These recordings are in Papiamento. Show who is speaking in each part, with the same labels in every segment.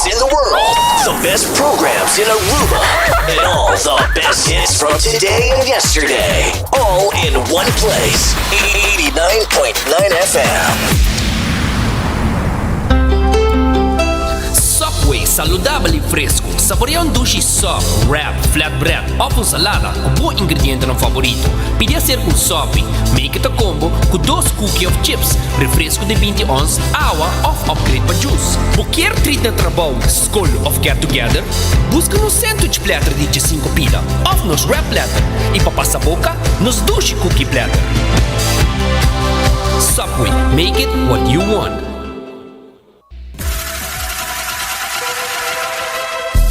Speaker 1: artists in the world, the best programs in Aruba, and all the best hits from today and yesterday. All in one place. 89.9 FM.
Speaker 2: Subway, saludabel y fresco. Saborea un dushi sub, wrap, flatbread of un salada cu bo ingredientenan favorito. Pidi acerca un sopi. Make it a combo cu dos cookie of chips, refresco di binti ons, awa of upgrade pa juice. Bo kier treat na trabou, skol of get together? Busca nos sandwich platter di djesinco pida of nos wrap platter y pa pasa boca, nos dushi cookie platter. Subway, make it what you want.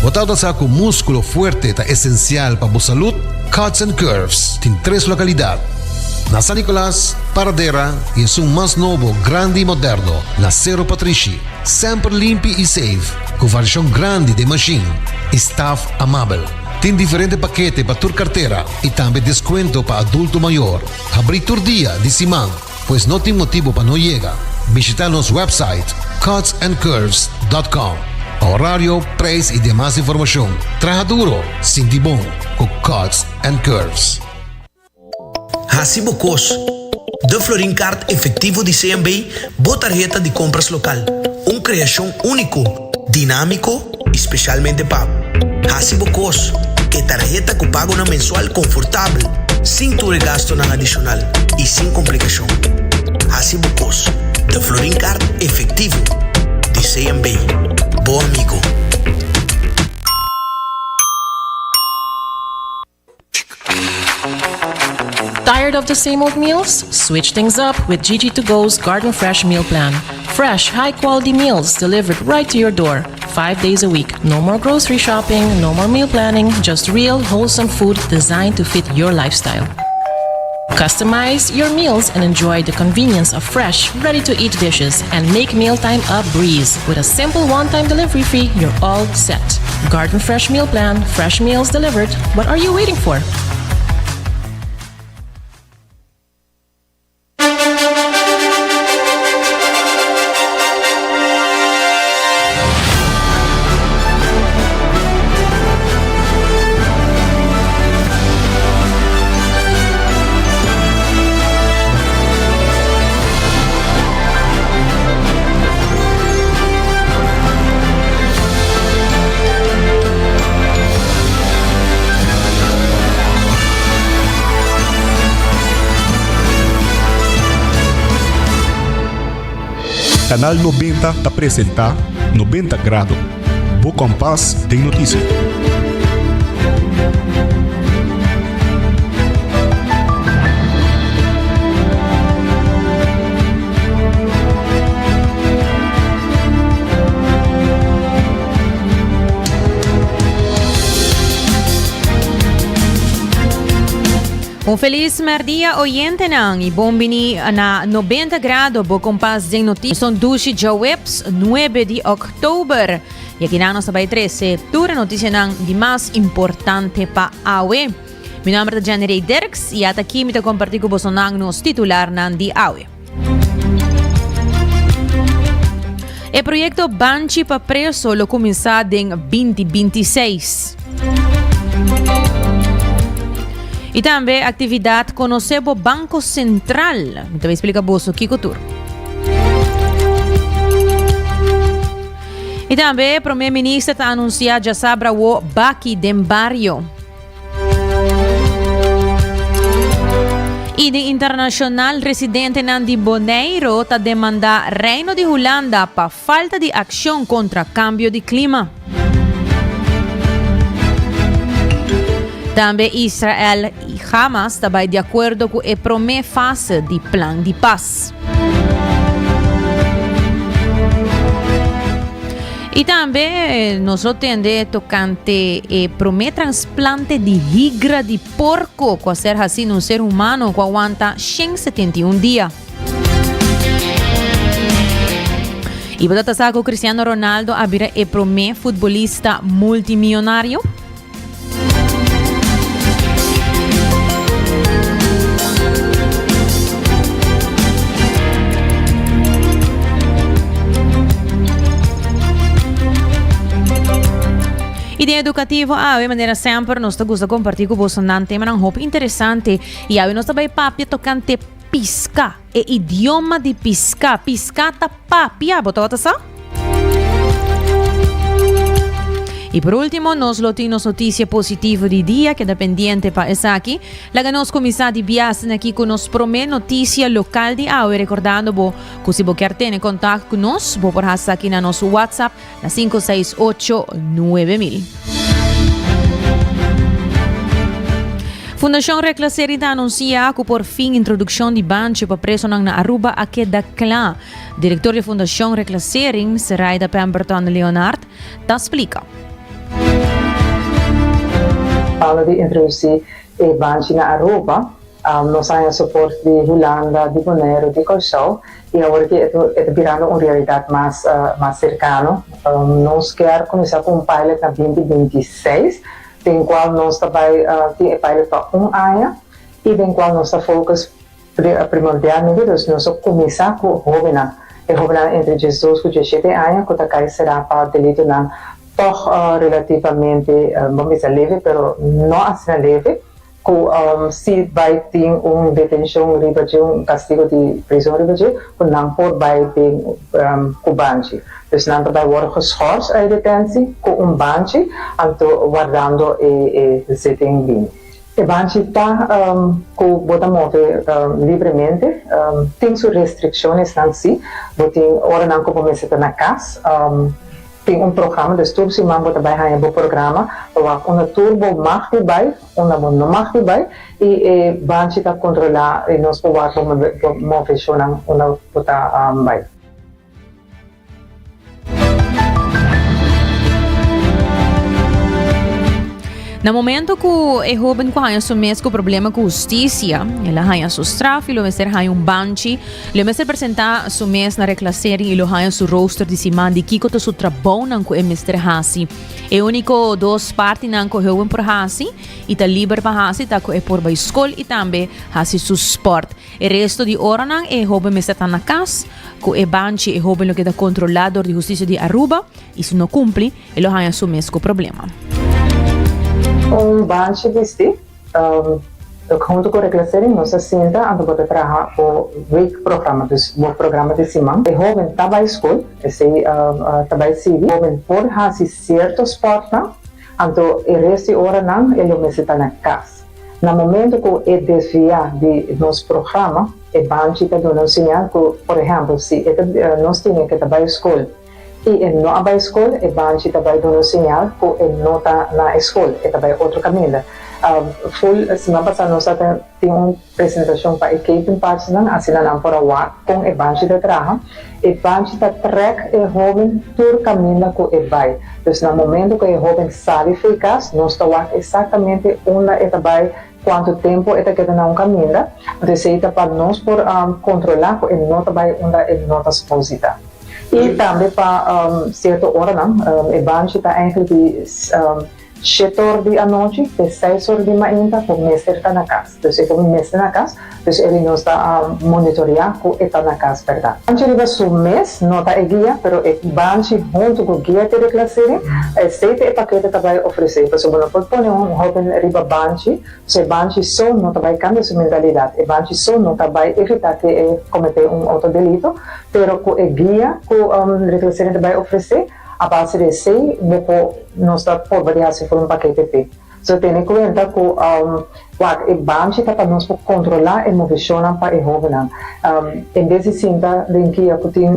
Speaker 3: Bo tabata sa cu musculo fuerte ta esencial pa bo salud? Cuts and Curves tin tres localidad, na San Nicolas, Paradera y esun mas nobo, grandi y moderno na Cerro Patrishi. Semper limpi y safe, cu variacion grandi den machine y staff amabel. Tin diferente pakete pa tur cartera y tambe descuento pa adulto mayor. Habri tur dia di siman. Pues no tin motibo pa no yega. Bishita nos website cutsandcurves dot com pa horario, prijs y demas informacion. Traha duro, sinti bon cu Cuts and Curves.
Speaker 4: Haci bo cos. De Florin Card Efectivo di CMB, bo tarheta di compras local. Un creacion unico, dinamico y specialmente pa bo. Haci bo cos. E tarheta cu pagonan mensual confortabel, sin tur e gastonan adicional y sin complicacion. Haci bo cos. De Florin Card Efectivo di CMB. Bo amigo.
Speaker 5: Tired of the same old meals? Switch things up with Gigi to Go's Garden Fresh Meal Plan. Fresh, high quality meals delivered right to your door, five days a week. No more grocery shopping, no more meal planning, just real, wholesome food designed to fit your lifestyle. Customize your meals and enjoy the convenience of fresh, ready to eat dishes and make mealtime a breeze. With a simple one time delivery fee, you're all set. Garden Fresh Meal Plan, fresh meals delivered. What are you waiting for?
Speaker 6: Canal 90 ta presenta 90 Grado, bo kompas den notisia.
Speaker 7: Un feliz merdia oyentenan y bon bini na 90 grado bo kompas den noticias. Son dushi djaweps 9 di oktober. Y aki nan nos ta bay trece tur e noticianan di mas importante pa awe. Mi nomber ta Jenny Ray Dirks y ata aki mi ta comparti cu bosonan nos titularnan di awe. E proyecto Banchi pa Preso lo cuminsa den 2026. Y tambe actividad Conoce bo Banco Central. Mi ta bay explica boso kico tur. Y tambe Prome Minister ta anuncia djasabra wo baki den bario. Y den internacional residentenan di Boneiro ta demanda Reino di Hulanda pa falta di accion contra cambio di clima. Tambe Israel y Hamas ta bay di acuerdo cu e prome fase di plan di paz. Y tambe nos lo tende tocante e prome transplante di higra di porco cu a ser haci na un ser humano cu a wanta 171 dia. Y bo ta sa cu Cristiano Ronaldo a bira e prome futbolista multimillonario? edukativo awe, manera semper nos ta gusta kompartí ku bosonan temanan hopi interesante i awe nos ta bai papia tokante piska, e idioma di piska. Piska ta papia, bo tabata sa? I por último, nos lo tin nos notisia positivo di dia, keda pendiente pa esaki. Laga nos kuminsá di biasen aki ku nos promé notisia lokal di awe, rekordando bo ku si bo kier tene kontakt ku nos, bo por hasi esaki na nos WhatsApp na 568 9000. Fundashon Reclassering ta anunsia ku por fin introdukshon di banchi pa presonan na Aruba a keda kla. Direktor di Fundashon Reclassering, Seraida Pemberton Leonard, ta splika.
Speaker 8: Pablo di introdusí e banchi na Aruba, nos haña soport di Hulanda, di Boneiru, di Kòrsou i awor ki e ta birando un realidat mas mas serkano. Nos kier kuminsá ku un pilot na binti 26, den kual nos ta bai tin e pilot pa un aña i den kual nos ta focus Primordialmente dus nos a kuminsá ku hóbennan, e hóbennan entre diesdos ku diesshete aña ku ta kai será pa delitonan tòg relativamente, bo bisa leve pero no asina leve, ku si bai tin un detenshon riba dje, un kastigo di prizon riba dje, ku nan por bai den ku banchi. Dus nan ta bai wòrdu geschors uit detentie ku un banchi, anto wardando e zitting bini. E banchi ta ku bo ta move libremente. Tin su restrikshonnan si. Bo tin oranan ku bo mester ta na kas. Tin un programa, dus tur siman bo ta bai haña bo programa pa wak unda tur bo mag di bai, unda bo no mag di bai i e banchi ta kontrolá i nos por wak bo moveshonnan unda bo ta bai.
Speaker 7: Na momento ku e hoben ku haña su mes ku problema ku hustisia, el a haña su straf i lo mester haña un banchi, lo mester presentá su mes na reclassering i lo haña su rooster di siman di kiko ta su trabounan ku e mester hasi. E úniko dos partinan ku e hoben por hasi i ta liber pa hasi ta ku e por bai skol i tambe hasi su sport. E resto di oranan e hoben mester ta na kas. Ku e banchi e hoben lo keda kontrolá dor di hustisia di Aruba i si no kumpli e lo haña su mes ku problema.
Speaker 8: Un banchi bisti huntu ku Reclassering nos a sinta anto bo ta traha bo week programa, dus bo programa di siman. E hoben ta bai skol, esei ta bai sigui. Hoben por hasi sierto sportnan, anto e resto di oranan e lo mester ta na kas. Na momento ku e desviá di nos programa, e banchi ta duna un señal ku, por ehèmpel, si e ta nos tene ke ta bai skol i e no a bai skol, e banchi ta bai duna un señal ku e no ta na e skol, e ta bai otro kaminda. Ful siman pasá nos a tin un presentashon pa e ketenpartsnan, asina nan por a wak kon e banchi ta traha. E banchi ta trèk e hóben tur kaminda ku e bai. Dus na momento ku e hóben sali fo'i kas, nos ta wak eksaktamente unda e ta bai, kuantu tempu e ta keda na un kaminda. Anto esei ta pa nos por kontrolá ku e no ta bai unda e no ta supos di ta. I tambe pa sierto oranan, e banchi ta eigenlijk di Shete or di anochi te seis or di mainta ku mester ta na kas. Dus e komi mester na kas, dus e nos ta monitoreá ku e ta na kas bèrdat. Banchi riba su mes no ta e guia, pero e banchi huntu ku guia te reklasering, esei ta e pakete ta bai ofresé. Pasobra bo no por pone un hóben riba banchi, pasobra e banchi so no ta bai kambia su mentalidat, e banchi so no ta bai evitá ke e kometé un otro delito, pero ku e guia ku reklasering ta bai ofresé, A base di esei bo por nos ta purba di hasi for un pakete p'e. So tene kuenta ku wak e banchi ta pa nos por kontrolá e moveshonnan pa e hóbennan. En bes di sinta den kia ku tin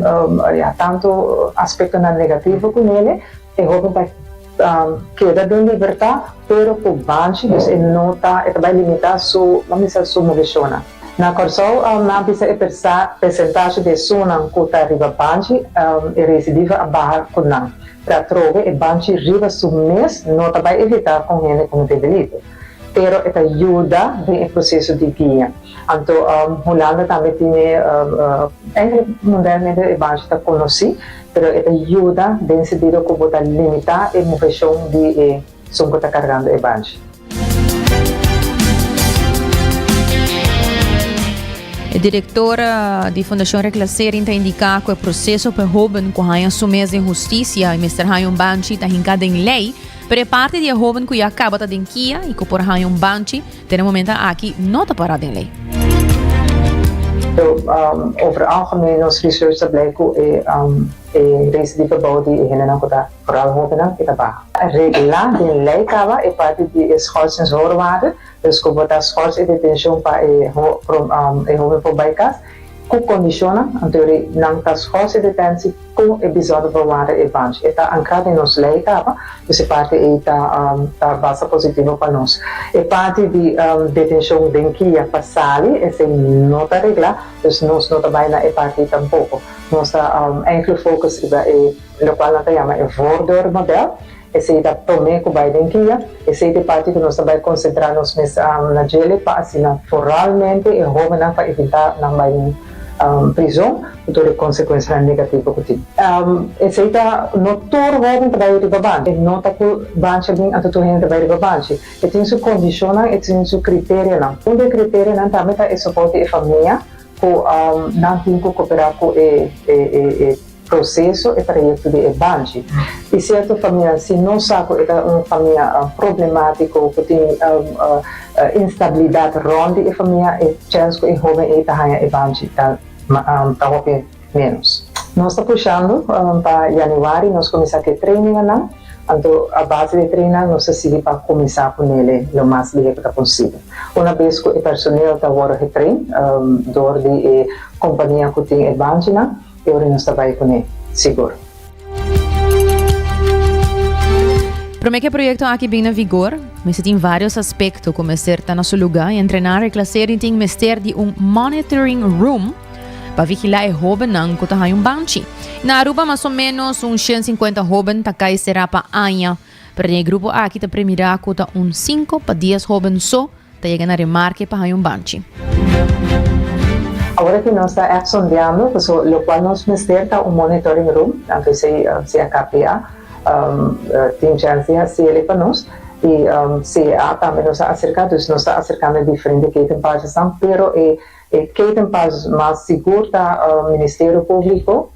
Speaker 8: ya tantu aspektonan negativo ku nele, e hóben ta keda den libertat pero ku banchi, dus e no ta e ta bai limitá su, bo bisa su moveshonnan. Na Kòrsou nan a bisa e persentashe di esunnan ku ta riba banchi e residiva a baha ku nan. Pero atrobe e banchi riba su mes no ta bai evitá ku hende kometé delito, pero e ta yuda den e proseso di guia. Anto Hulanda tambe tin e, eigenlijk mundialmente e banchi ta konosí, pero e ta yuda den sentido ku bo ta limitá e moveshon di e. Sun ku ta kargando e banchi.
Speaker 7: E direktor di Fundashon Reclassering ta indiká ku e proseso pa e hóben ku haña su mes den hustisia i mester haña un banchi ta hinká den lei. Pero e parti di e hoben ku ya kaba ta den kia i ku por haña un banchi te na momento aki no ta pará den lei.
Speaker 8: So, over algemeen nos research ta blijk ku e e residiva bou di e hendenan ku ta vooral hobennan e ta baha. Reglá den lei kaba e parti di e schorsingsvoorwaarden, dus ku bo ta schors e detenshon pa e e hoben por bai kas ku kondishonnan, anto nan ta schors e detentie Kon e bijzonder bewaarde e banchi? E ta ankrá den nos lei kaba, dus e parti ei ta ta basta positivo pa nos. E parti di detenshon den kia pa sali, esei no ta reglá, dus nos no ta bai na e parti ei tampoko. Nos ta enkele focus riba e lokual nan ta yama e voordeurmodel, esei ta promé ku bai den kia, esei ta e parti ku nos ta bai konsentrá nos mes na djele pa asina foralmente e hóbennan pa evitá nan bai den prizon ku tur e konsekuensianan negativo ku tin. Esei ta no tur hóben ta bai riba banchi. E no ta ku banchi a bin anto tur hende ta bai riba banchi. E tin su kondishonnan, e tin su kriterianan. Un di e kriterianan tambe ta e soport di e famia ku nan tin ku koperá ku e e proseso, e trayekto di e banchi. I sierto famia si no sa ku e ta un famia problemátiko, ku tin instabilidat rònt di e famia, e chèns ku e hóben ei ta haña e banchi ta ta hopi ménos. Nos ta pushando pa yanüari nos kuminsá ku e traininganan, anto a base di e trainingan nos ta sigui pa kuminsá ku nele lo mas lihe ku ta posibel. Una bes ku e personel ta wòrdu getrain dor di e kompania ku tin e banchinan, E ora nos ta bai kuné sigur.
Speaker 7: Promé ku e proyekto aki bin na vigor, mester tin vários aspekto ku mester ta na su lugá i entrenar e klaseri tin mester di un monitoring room pa vigilá e hóbennan ku ta haña un banchi. Na Aruba mas o ménos un 150 hóben ta kai será pa aña, pero den e grupo aki ta premirá ku ta un sinku pa dies hóben so Ta yega na remarke pa haña un banchi.
Speaker 8: Awor aki nos ta ègt sondeando, paso lokual nos mester ta un monitoring room, anto esei CAKPA tin chèns di hasi elei pa nos, i CEA tambe nos a aserká, dus nos ta aserkando e diferente ketenpaasjesnan, pero e ketenpaas mas sigur ta Ministerio Públiko,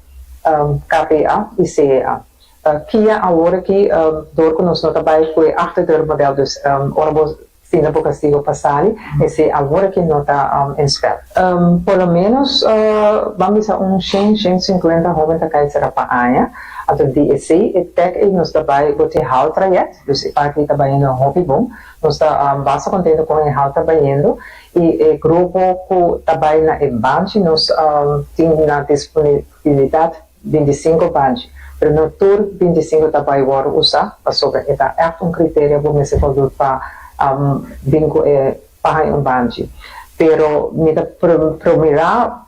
Speaker 8: KPA i CEA. Kia awor aki dor ku nos no ta bai ku e achterdeurmodel, dus ora bo Sinta bo castigo pa sali, esey awor aki no ta en spel. Por lo menos ban bisa un shen, shen sinkuenta hoben ta kai sera pa aña. Anto di esey e tek ey nos ta bai bo te haal trayect, dus e parti ey ta bayendo hopi bon. Nos ta basta contento con e haal ta bayendo y e grupo cu ta bay na e banchi nos tin na disponibilidad 25 banchi, pero no tur 25 ta bai wòrdu usá, pasobra e ta ègt un kriterio bo mester voldoet pa bin ku e pa haña un banchi. Pero mi ta promirá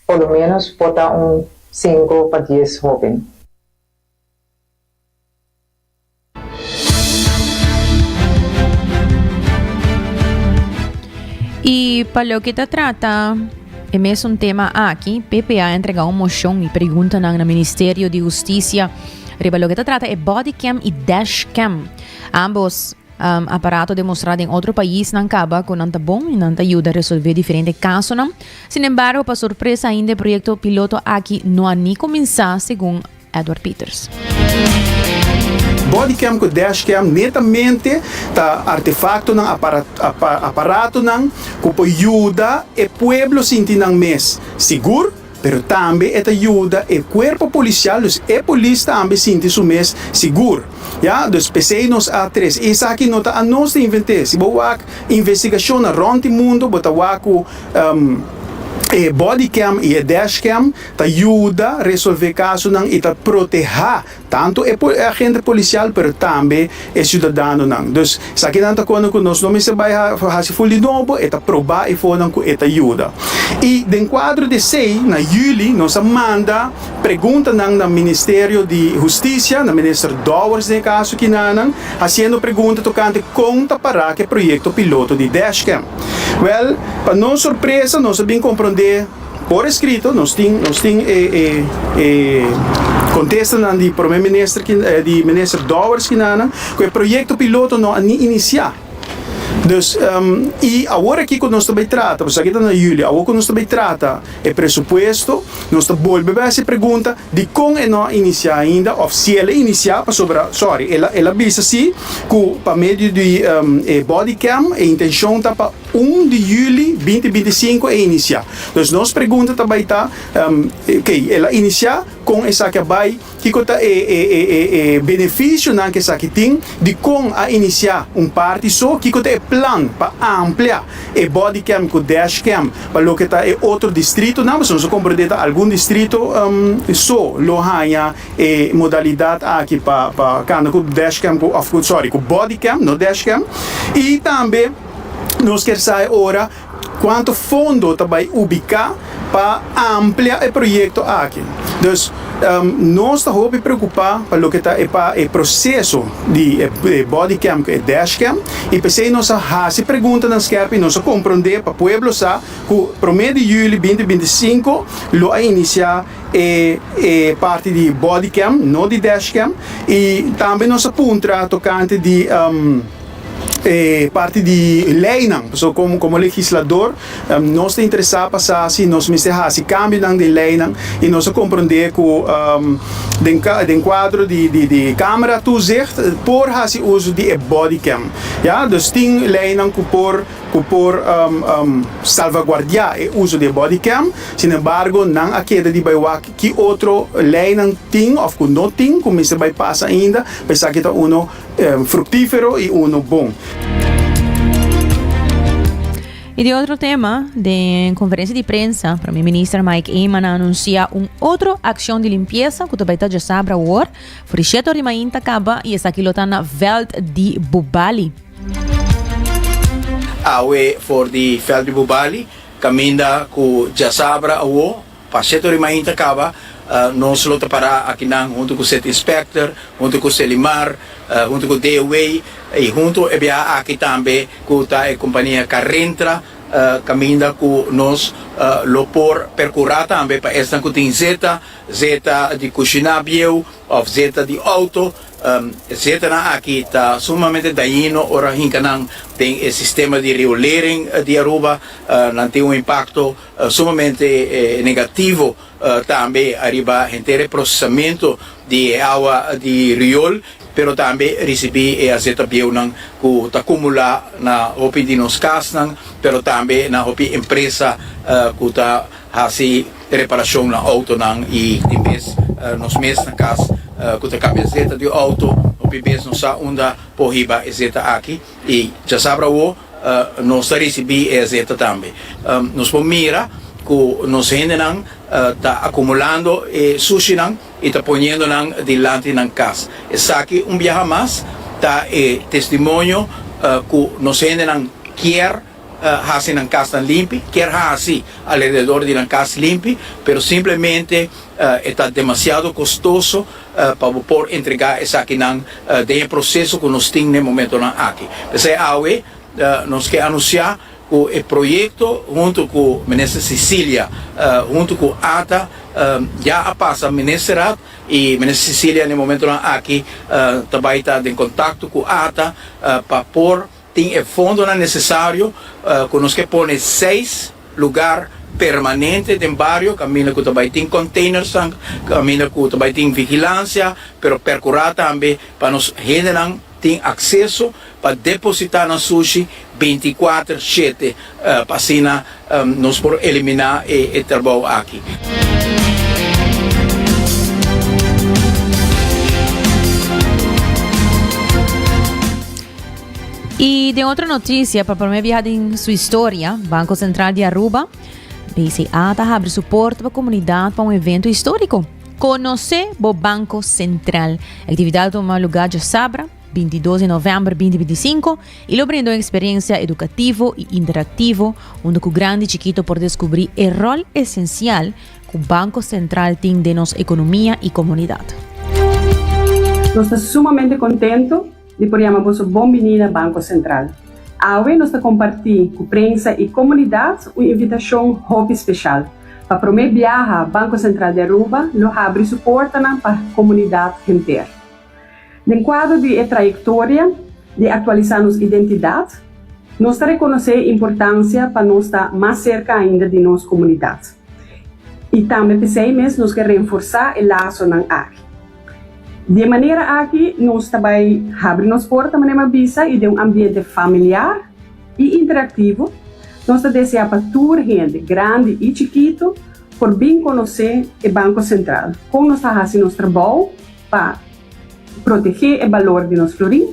Speaker 8: por lo ménos por ta un sinku pa dies hóben.
Speaker 7: Y pa loke ta trata e mesun tema aki, PP a entrega un mocion y preguntanan na Ministerio di Husticia riba loke ta trata e bodycam y dashcam. Ambos um, aparato demostra den otro paisnan caba cu nan ta bon y nan ta yuda resolve diferente casonan. Sin embargo, pa sorpresa ainda e proyecto piloto aki no a ni cuminsa, segun Edward Peters.
Speaker 9: Bodycam ku dashcam netamente ta artefaktonan, aparatonan ku por yuda e pueblo sinti nan mes sigur, pero tambe e ta yuda e kuerpo polisial, dus e polis tambe sinti su mes sigur. Ya, dus p'esei nos a trese. I esaki no ta anos ta invent'é. Si bo wak investigashonnan rònt di mundu bo ta wak ku e bodycam i e dashcam ta yuda resolve kasonan i ta protehá tantu e agente polisial pero tambe e siudadanonan. Dus esakinan ta kono ku nos no mester bai hasi ful di nobo, e ta probá e fonan ku e ta yuda. I den kuadro di esei na yüli nos a manda preguntanan na Ministerio di Hustisia, na Minister Dowers den e kaso kinanan, hasiendo pregunta tokante kon ta pará ku e proyekto piloto di dashcam. Wèl, pa nos sorpresa nos a bin komprondé. Por escrito nos tin nos tin e e e contestanan di Prome Minister di Minister Dowers kinanan cu e proyecto piloto no a ni inicia. Dus, i awor aki ku nos ta bai trata, pasobra aki ta na yüli, awor ku nos ta bai trata e presupuesto, nos ta bolbe bai hasi e pregunta dikon e no a inisiá ainda òf si el a inisiá, pasobra, sòri, el a el a bisa si ku pa medio di e bodycam e intenshon ta pa un di yüli binti 25 e inisiá. Dus nos pregunta ta bai ta, okey, el a inisiá, kon esaki a bai? Kiko ta e e e e e benefisionan ku esaki tin? Dikon a inisiá un parti so? Kiko ta e plan pa amplia e bodycam ku dashcam pa loke ta e otro distritonan? Pasobra nos a komprendé ta algun distrito so lo haña e modalidat aki pa pa kanda ku dashcam ku òf ku sòri ku bodycam no dashcam. I tambe nos kier sa e ora Cuanto fondo ta bay ubica pa amplia e proyecto aki? Dus, nos ta hopi preocupa pa loke ta e pa e proceso di e bodycam cu e dashcam y p'esey nos a haci preguntanan skerp y nos a comprende pa pueblo sa cu prome di juli 2025 lo a inicia e e parti di bodycam, no di dashcam, y tambe nos a puntra tocante di. E parti di leynan, pasobra como como legislador nos ta interesa pa sa si nos mester haci cambionan den leynan y nos a comprende cu den den cuadro di di di camera toezicht por haci uso di e bodycam ya, dus tin leynan cu por cu por salvaguardia e uso di e bodycam, sin embargo nan a keda di bay wak ki otro leynan tin of cu no tin cu mester bay pasa ainda pa esaki ta uno Fructífero y uno bon.
Speaker 7: Y di otro tema, den conferencia di prensa, Prome Minister Mike Eman a anuncia un otro accion di limpieza cu ta bay ta djasabra awor, for di shete or di mainta caba y esaki lo ta na veld di Bubali.
Speaker 10: Awe for di veld di Bubali, caminda cu djasabra awo Pa shete ora mainta kaba, nos lo ta pará akinan huntu ku City Inspector, huntu ku Selimar, huntu ku DOW i huntu e biaha aki tambe ku ta e kompania Carintra, kaminda ku nos lo por perkurá tambe pa esnan ku tin zeta, zeta di kushiná bieu òf zeta di outo. E zetanan aki ta sumamente dañino ora hinka nan den e sistema di riolering di Aruba. Nan tin un impakto Sumamente negativo tambe ariba henter e procesamento di e awa di riool, pero tambe ricibi e azeta bieunan cu ta cumula na hopi di nos casnan, pero tambe na hopi empresa cu ta haci reparacion na autonan y tin bes nos mes na cas cu ta cambia azeta di auto, hopi bes no sa unda por hiba e zeta aki y djasabra awo. Nos ta risibí e azeta tambe. Nos por mira ku nos hendenan ta akumulando e sushinan i ta poniendo nan dilanti nan kas. Esaki un biaha mas ta e testimonio ku nos hendenan kier hasi nan kasnan limpi, kier hasi alrededor di nan kas limpi, pero simplemente e ta demasiado kostoso pa bo por entregá esakinan den e proseso ku nos tin na e momentonan aki. P'esei awe nos ke anunsiá ku e proyekto huntu ku Minister Cecilia huntu ku ata ya a pasa Ministerraad i Minister Cecilia na e momentonan aki ta bai ta den kontakto ku ata pa por Tin e fondonan nesesario ku nos ke pone seis lugar permanente den bario kaminda ku ta bai tin containersnan, kaminda ku ta bai tin vigilansia, pero perkurá tambe pa nos hendenan tin akseso pa depositá nan sushi 24 shete pa asina nos por eliminá e trabou aki.
Speaker 7: Y den otro noticia, pa prome biaha den su historia, Banco Central di Aruba, BCA, ta habri su porta pa comunidad pa un evento historico. Conoce bo Banco Central. Actividad tuma lugar djasabra, 22 di november 2025, y lo brinda un experiencia educativo y interactivo, unda cu grandi y chikito por descubri e rol esencial cu Banco Central tin den nos economia y comunidad.
Speaker 11: Nos ta sumamente contento Di por yama boso bon bini na Banco Central. Awe nos ta comparti cu prensa y comunidad un invitacion hopi special. Pa prome biaha Banco Central di Aruba lo habri su portanan pa comunidad henter. Den cuadro di e trayectoria di actualisa nos identidad. Nos ta rekonosé e importansia pa nos ta mas serka ainda di nos komunidat. I tambe p'esei mes nos ke renforsá e lasonan aki. Di e manera aki nos ta bai habri nos porta, manera mi a bisa, i den un ambiente familiar i interaktivo, nos ta deseá pa tur hende, grandi i chikitu, por bin konosé e Banko Sentral, kon nos ta hasi nos trabou pa protegé e balor di nos florin,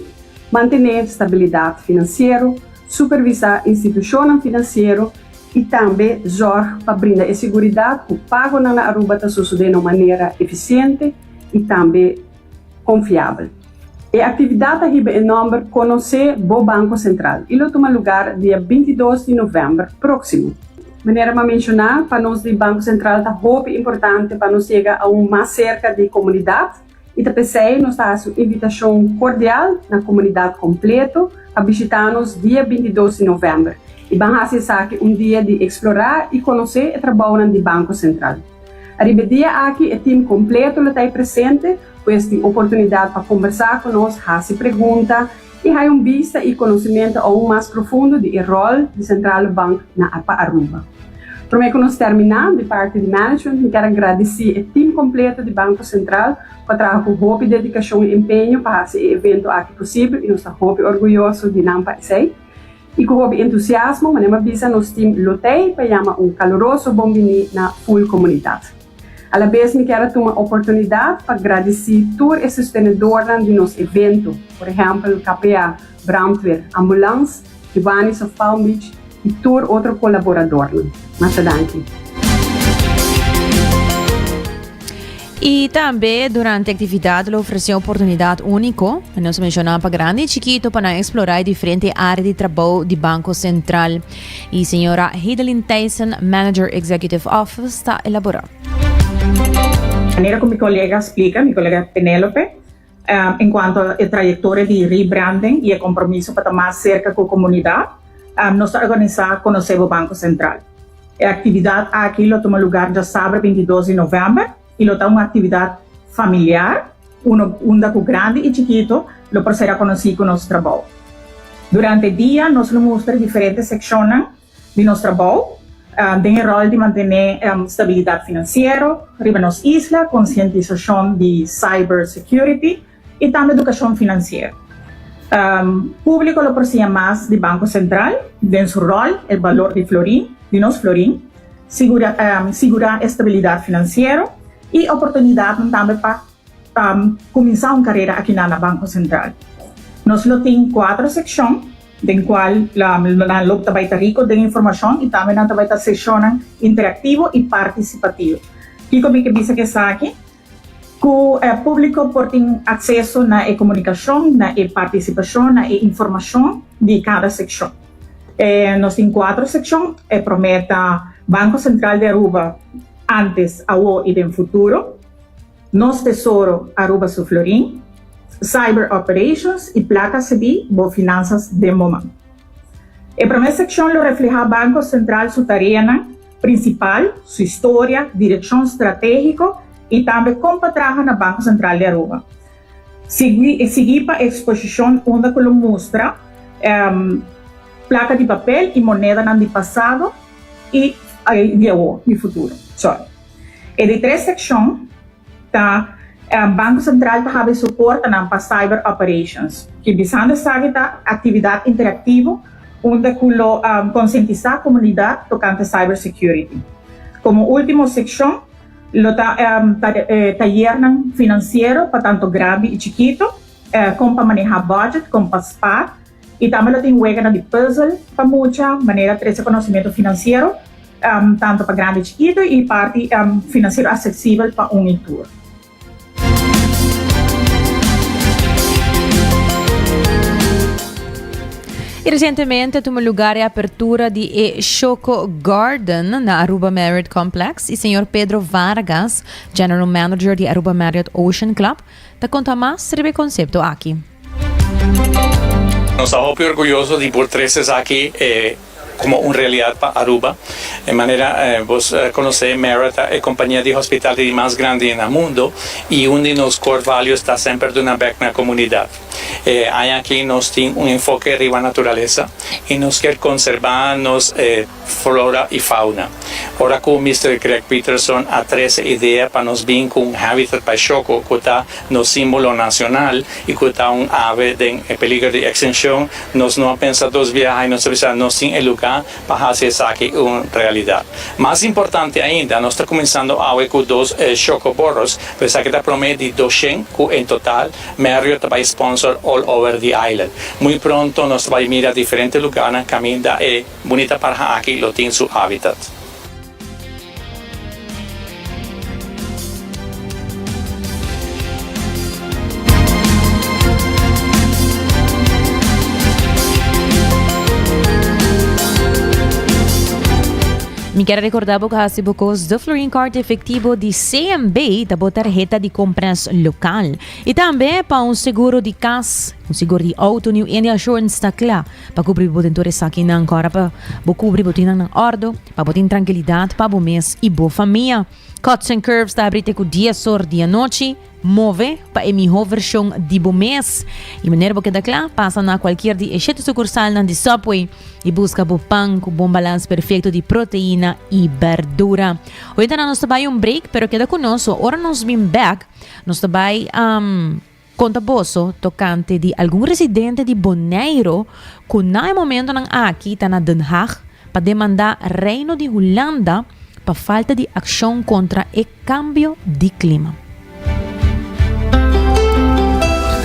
Speaker 11: mantené stabilidat finansiero, supervisá institushonnan finansiero i tambe zòrg pa brinda e siguridat ku pagonan na Aruba ta sosodé na un manera efisiente i tambe konfiabel. E aktividat ta hiba e nòmber Konosé bo Banko Sentral i lo tuma lugar dia 22 di novèmber próksimo. Manera m'a menshoná, pa nos di Banko Sentral ta hopi importante pa nos yega aun mas serka di komunidat i ta p'esei nos ta hasi un invitashon kordial na komunidat kompleto pa bishitá nos dia 22 di novèmber i ban hasi esaki un dia di eksplorá i konosé e trabounan di Banko Sentral. Ariba e dia aki e tim kompleto lo ta ei presente, pues tin oportunidat pa kombersá ku nos, hasi pregunta i haña un bista i konosementu aun mas profundo di e ròl di Centrale Bank na pa Aruba. Promé ku nos terminá, di parti di management mi kier a gradisí e tim kompleto di Banko Sentral ku a traha ku hopi dedikashon i empeño pa hasi e evento aki posibel i nos ta hopi orguyoso di nan pa esei. I ku hopi entusiasmo, manera mi a bisa, nos tim lo t'ei pa yama un kaluroso bon biní na ful komunidat. Alabes mi kier a tuma oportunidat pa gradisí tur e sostenedornan di nos evento, por ehèmpel KPA, Brandweer, Ambulans, Kiwanis of Palm Beach i tur otro kolaboradornan. Masha danki.
Speaker 7: I tambe durante actividad lo ofrece un oportunidad unico, nos menciona pa grandi y chiquito, pa nan explora e diferente area di trabou di Banco Central. Y señora Heidelin Thijssen, Manager Executive Office, ta elabora.
Speaker 12: Manera cu mi colega a splica, mi colega Penelope, en cuanto e trayectoria di rebranding y e compromiso pa ta mas cerca cu comunidad, nos ta organisa Conoce Bo Banco Central. E actividad aki lo tuma lugar djasabra 22 di november y lo ta un actividad familiar uno unda cu grandi y chikito lo por sera conoci cu nos trabou. Durante dia nos lo mustra diferente seccionnan di nos trabou den e rol di mantene stabilidad financiero riba nos isla, concientisacion di cyber security y tambe educacion financiero. Publico lo por siña mas di Banco Central den su rol, e balor di florin, di nos florin, sigura sigura e stabilidad financiero y oportunidadnan tambe pa cuminsa un carera akinan na Banco Central. Nos lo tin cuatro seccion den cual nan lo ta bay ta rico den informacion y tambe nan ta bay ta sesionnan interactivo y participativo. Kico mi ke bisa cu esaki? Ku e públiko por tin akseso na e komunikashon, na e partisipashon, na e informashon di kada sekshon. Nos tin kuater sekshon, e promé ta Banko Sentral di Aruba antes, awo i den futuro, Nos Tesoro, Aruba su florin, Cyber Operations i Plaka Sabí, bo finansas den bo man. E promé sekshon lo reflehá Banko Sentral su tareanan, Principal, su historia, direccion strategico y tambe con pa traha na Banco Central di Aruba. Sigui sigui pa exposicion unda cu lo mustra placa di papel y monedanan di pasado y di awo, di futuro, sorry. E di tres seccion Ta Banco Central ta habri su portanan pa cyber operations. Ki bisando esaki ta actividad interactivo unda cu lo concientisa comunidad tocante cyber security. Como ultimo seccion lo ta tayernan financiero pa tanto grandi y chikito, con pa maneha budget, con pa spaar y tambe lo tin weganan di puzzel pa mucha manera trece conocimento financiero. Tanto pa grandi i chikitu i parti finansiero aksesibel pa un i tur.
Speaker 7: I resientemente a tuma lugar e apertura di e Choco Garden na Aruba Marriott Complex i señor Pedro Vargas, General Manager di Aruba Marriott Ocean Club, ta konta mas riba e konsepto aki.
Speaker 13: Nos ta hopi orguyoso di por trece esaki e. como un realidad pa Aruba. E manera bos conoce Marriott ta e compania di hospitality mas grandi na mundo y un di nos core values ta semper duna bek na comunidad. E aña aki nos tin un enfoke riba naturalesa y nos kier conserba nos flora y fauna. Ora cu Mister Greg Peterson a trece idea pa nos bin cu un habitat pa e shoco cu ta nos simbolo nacional y cu ta un ave den e peligro di extincion, nos no a pensa dos biaha y nos a bisa nos tin e lugar pa haci esaki un realidad. Mas importante ainda, nos ta cuminsando awe cu dos shocoboros, pero esaki ta prome di doshen cu en total Marriott ta bay sponsor all over the island. Muy pronto nos ta bay mira diferente lugarnan caminda e bunita parha aki lo tin su habitat.
Speaker 7: Mi kier a recorda bo cu haci bo cos de Florin Card efectivo di CMB ta bo tarheta di compras local. Y tambe pa un seguro di cas, un seguro di auto New India Assurance ta cla pa cubri bo den tur esakinan. Cora pa bo cubri bo tin nan na ordo. Pa bo tin trankilidat pa bo mes i bo famia. Cuts and Curves ta habri te ku dies or di anochi. Move pa e mihó vershon di bo mes. I manera bo keda kla, pasa na kualkier di e shete sukursalnan di Subway i buska bo pan ku bon balans perfekto di proteina i berdura. Oyentenan nos ta bai un break, pero keda ku nos, ora nos bin bèk nos ta bai Konta boso tokante di algun residente di Boneiru ku na e momentonan aki ta na Den Haag pa demandá Reino di Hulanda pa falta di akshon kontra e kambio di klima.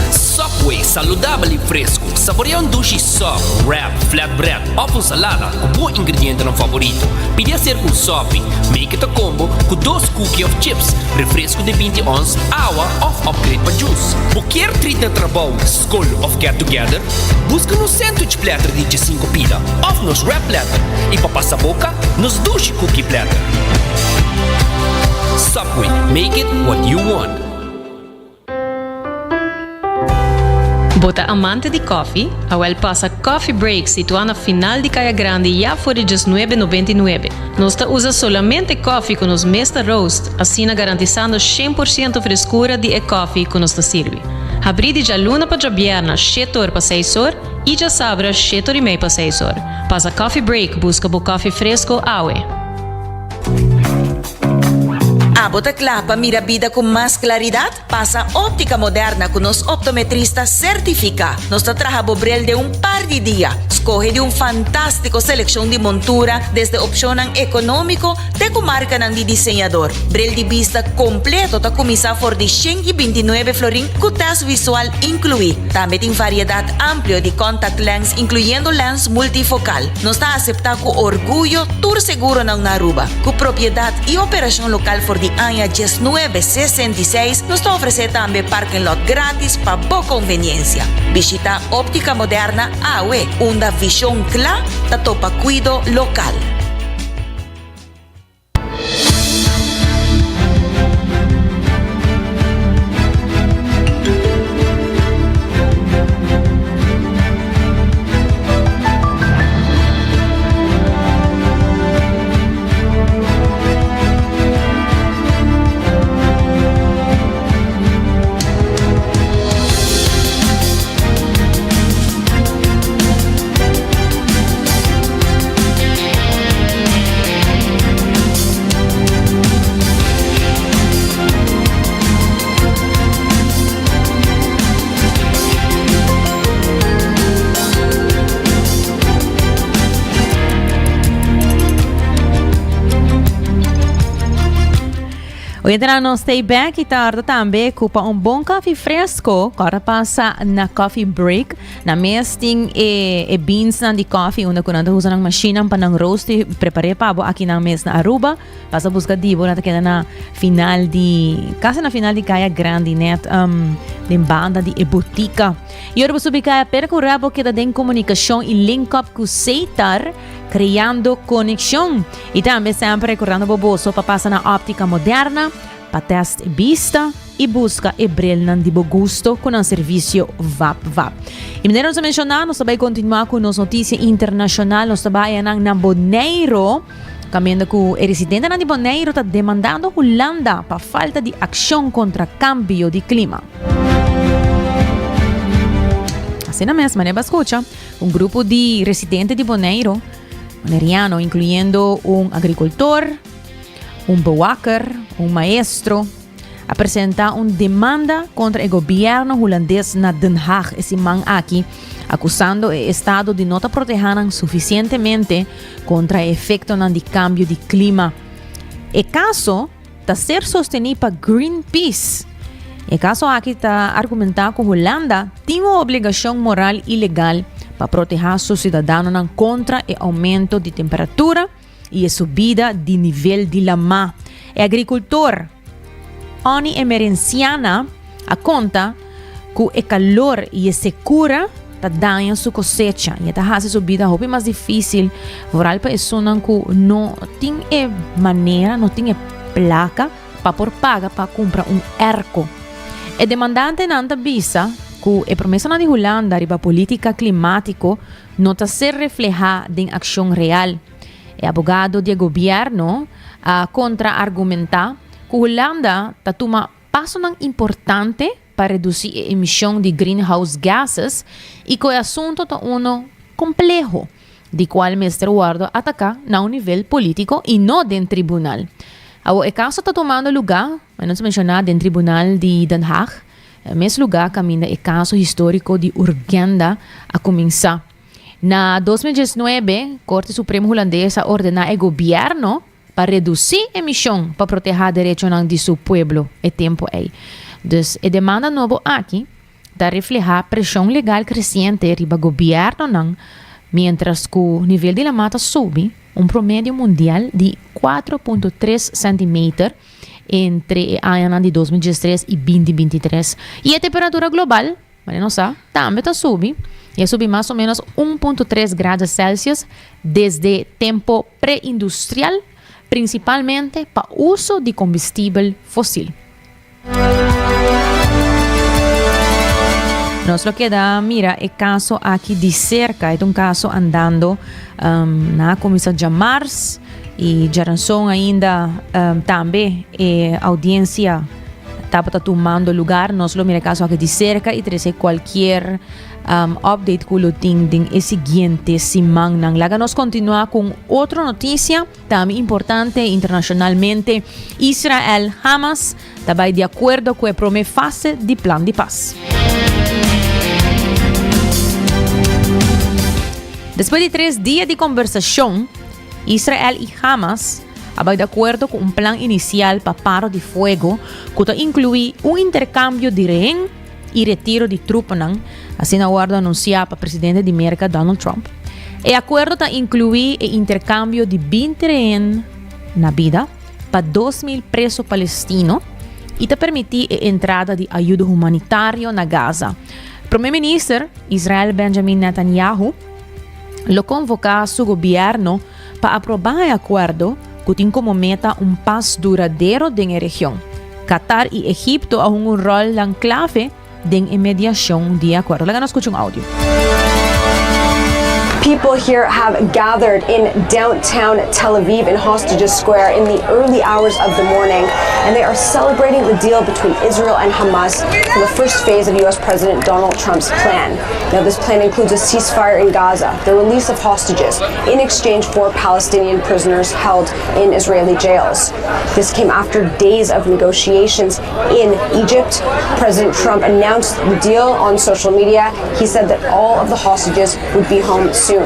Speaker 2: Subway, saludabel i fresku. Saborea un dushi sub, wrap, flatbread òf un salada ku bo ingredientenan favorito. Pidi aser ku un sopi. Make it a combo ku dos cookie òf chips, refresku di 20 ons, awa òf upgrade pa juice. Bo kier treat na trabou, skol òf get together? Buska nos sandwich platter di djesinku pida òf nos wrap platter i pa pasa boka, nos dushi cookie platter. Subway, make it what you want.
Speaker 14: Bo ta amante di koffie? Awel pasa Coffee Break situá na final di Kaya Grandi ya for di djesnuebe nobenta i nuebe. Nos ta usa solamente koffie ku nos mes ta roast, asina garantisando 100% freskura di e koffie ku nos ta sirbi. Habrí di djaluna pa djabièrna shete or pa seis or i djasabra shete or i mei pa seis or. Pasa Coffee Break buska bo koffie fresko awe.
Speaker 15: Abo ta kla pa mira bida ku mas klaridat? Pasa Óptica Moderna ku nos optometrista sertifiká. Nos ta traha bo bril den un par di dia. Skohe di un fantástiko selekshon di montura, desde opshonnan ekonómiko te ku markanan di diseñador. Bril di bista kompleto ta kuminsá for di 129 florin ku tèst visual inkluí. Tambe tin variedat amplio di contact lens inkluyendo lens multifokal. Nos ta aseptá ku orguyo tur seguronan na Aruba. Ku propiedat i operashon lokal for di aña 1966, nos ta ofresé tambe parking lot gratis pa bo konveniensia. Bishitá Óptica Moderna awe, unda vishon kla ta topa kuido lokal.
Speaker 7: Oyentenan nos stay back y tarda tambe cu pa un bon koffie fresco, corda pasa na Coffee Break. Na mes tin e, e beans nan di koffie, unda cu nan ta usa nan machine pa nan roast y prepare pa bo aki nan mes na Aruba. Pasa busca di bo, nan ta keda na final di, casi na final di Kaya Grandi net, um, den banda di e botica. Y ora bo subi Kaya Percura bo keda den comunicacion y link up cu Seitar, creando conexion. Y tambe semper recordando bo boso pa pasa na Optica Moderna pa test bista. y busca e brilnan di bo gusto cu nan servicio vap vap. Y manera nos a menciona, nos ta bay continua cu nos noticia internacional. Nos ta bay anan na Boneiro, caminda cu e residentenan di Boneiro ta demandando Hulanda pa falta di accion contra cambio di clima. Asina mes, manera bo a scucha, un grupo di residente di Boneiro, boneriano, incluyendo un agricultor, un bewaker, un maestro, a presenta un demanda contra e gobierno Hulandes na Den Haag e siman aki, acusando e estado di no ta proteha nan suficientemente contra e efectonan di cambio di clima. E caso ta ser sosteni pa Greenpeace. E caso aki ta argumenta cu Hulanda tin un obligacion moral y legal pa proteha su ciudadanonan contra e aumento di temperatura i e subida di nivel di lamá. E agrikultor Onny Emerenciana a konta ku e kalor i e sekura ta daña su kosecha i e ta hasi su bida hopi mas difísil, vooral pa esunnan ku no tin e manera, no tin e plaka pa por paga pa kumpra un airco. E demandantenan ta bisa ku e promesanan di Hulanda riba polítika klimátiko no ta ser reflehá den akshon real. E abogado di e gobièrnu a kontra-argumentá ku Hulanda ta tuma pasonan importante pa redusí e emishon di greenhouse gases i ku e asuntu ta unu kompleho, di kual mester wòrdu ataká na un nivel polítiko i no den tribunal. Awor e kaso ta tumando lugá, nos menshoná, den tribunal di Den Haag. E mes lugá kaminda e kaso históriko di Urgenda a kuminsá. Na 2019, Korte Supremo Hulandes a ordená e gobièrnu pa redusí emishon pa protehá derechonan di su pueblo e tempu ei. Dus e demanda nobo aki ta reflehá preshon legal kresiente riba gobièrnunan miéntras ku nivel di lamá ta subi un promedio mundial di 4.3 sèntimeter entre e añanan di 2013 i 2023. I e temperatura global, manera nos sa, tambe ta subi, i a subi mas o ménos 1.3 grado Celsius desde tempo preindustrial, prinsipalmente pa uso di kombustibel fosil. Nos lo keda mira e kaso aki di serka. E ta un kaso andando um, na kuminsá djamars i djaranson ainda um, tambe e audiensia tabata tumando lugar. Nos lo mira e kaso aki di serka i trese kualkier um, update ku lo tin den e siguiente simannan. Laga nos kontinuá ku otro notisia. Tambe importante internacionalmente, Israel Hamas ta bai di acuerdo cu e prome fase di plan di paz. Despues di tres dia di conversacion, Israel y Hamas a bai di acuerdo cu un plan inicial pa paro di fuego cu ta inclui un intercambio di rehen y retiro di trupanan, asina a wordo anuncia pa presidente di Merca Donald Trump. E acuerdo ta inclui e intercambio di 20 rehen na bida pa 2.000 preso palestino y ta permiti e entrada di ayudo humanitario na Gaza. Prome Minister Israel Benjamin Netanyahu lo convoca su gobierno pa aproba e acuerdo cu tin como meta un pas duradero den e region. Qatar y Egipto a hunga un rolnan clave den e mediacion di e acuerdo. Laga nos scucha un audio.
Speaker 16: People here have gathered in downtown Tel Aviv in Hostages Square in the early hours of the morning, and they are celebrating the deal between Israel and Hamas for the first phase of U.S. President Donald Trump's plan. Now, this plan includes a ceasefire in Gaza, the release of hostages in exchange for Palestinian prisoners held in Israeli jails. This came after days of negotiations in Egypt. President Trump announced the deal on social media. He said that all of the hostages would be home soon.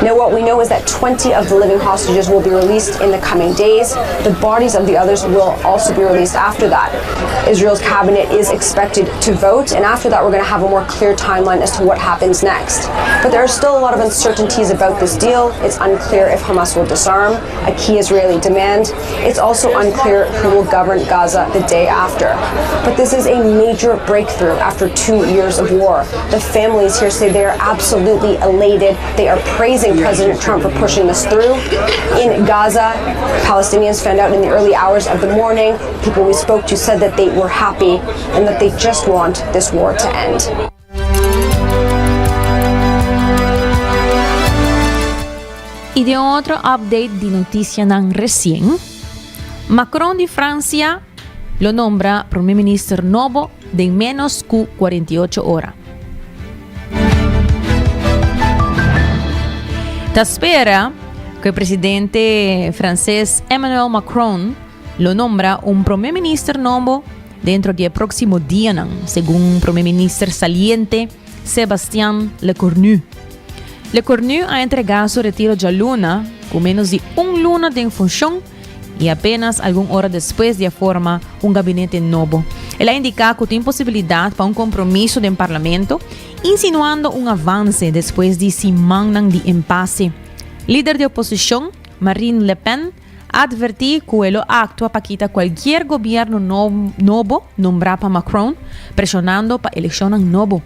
Speaker 16: Now, what we know is that 20 of the living hostages will be released in the coming days. The bodies of the others will also be released after that. Israel's cabinet is expected to vote, and after that, we're going to have a more clear timeline as to what happens next. But there are still a lot of uncertainties about this deal. It's unclear if Hamas will disarm, a key Israeli demand. It's also unclear who will govern Gaza the day after. But this is a major breakthrough after two years of war. The families here say they are absolutely elated. They are are praising President Trump for pushing this through. In Gaza, Palestinians found out in the early hours of the morning. People we spoke to said that they were happy and that they just want this war to end.
Speaker 7: Y den otro update di noticianan recien, Macron di Francia lo nombra Prome Minister nobo den menos cu 48 ora. Ta spera cu e presidente Frances Emmanuel Macron lo nombra un Prome Minister nobo dentro di e proximo dianan, segun Prome Minister saliente Sébastien Lecornu. Lecornu a entrega su retiro djaluna, cu menos di un luna den funcion y apenas algun ora despues di a forma un gabinete nobo. El a indica cu tin posibilidad pa un compromiso den Parlamento, insinuando un avance despues di simannan di empase. Lider di oposicion, Marine Le Pen, a adverti cu e lo actua pa kita cualkier gobierno nobo nombra pa Macron, presionando pa eleccionnan nobo.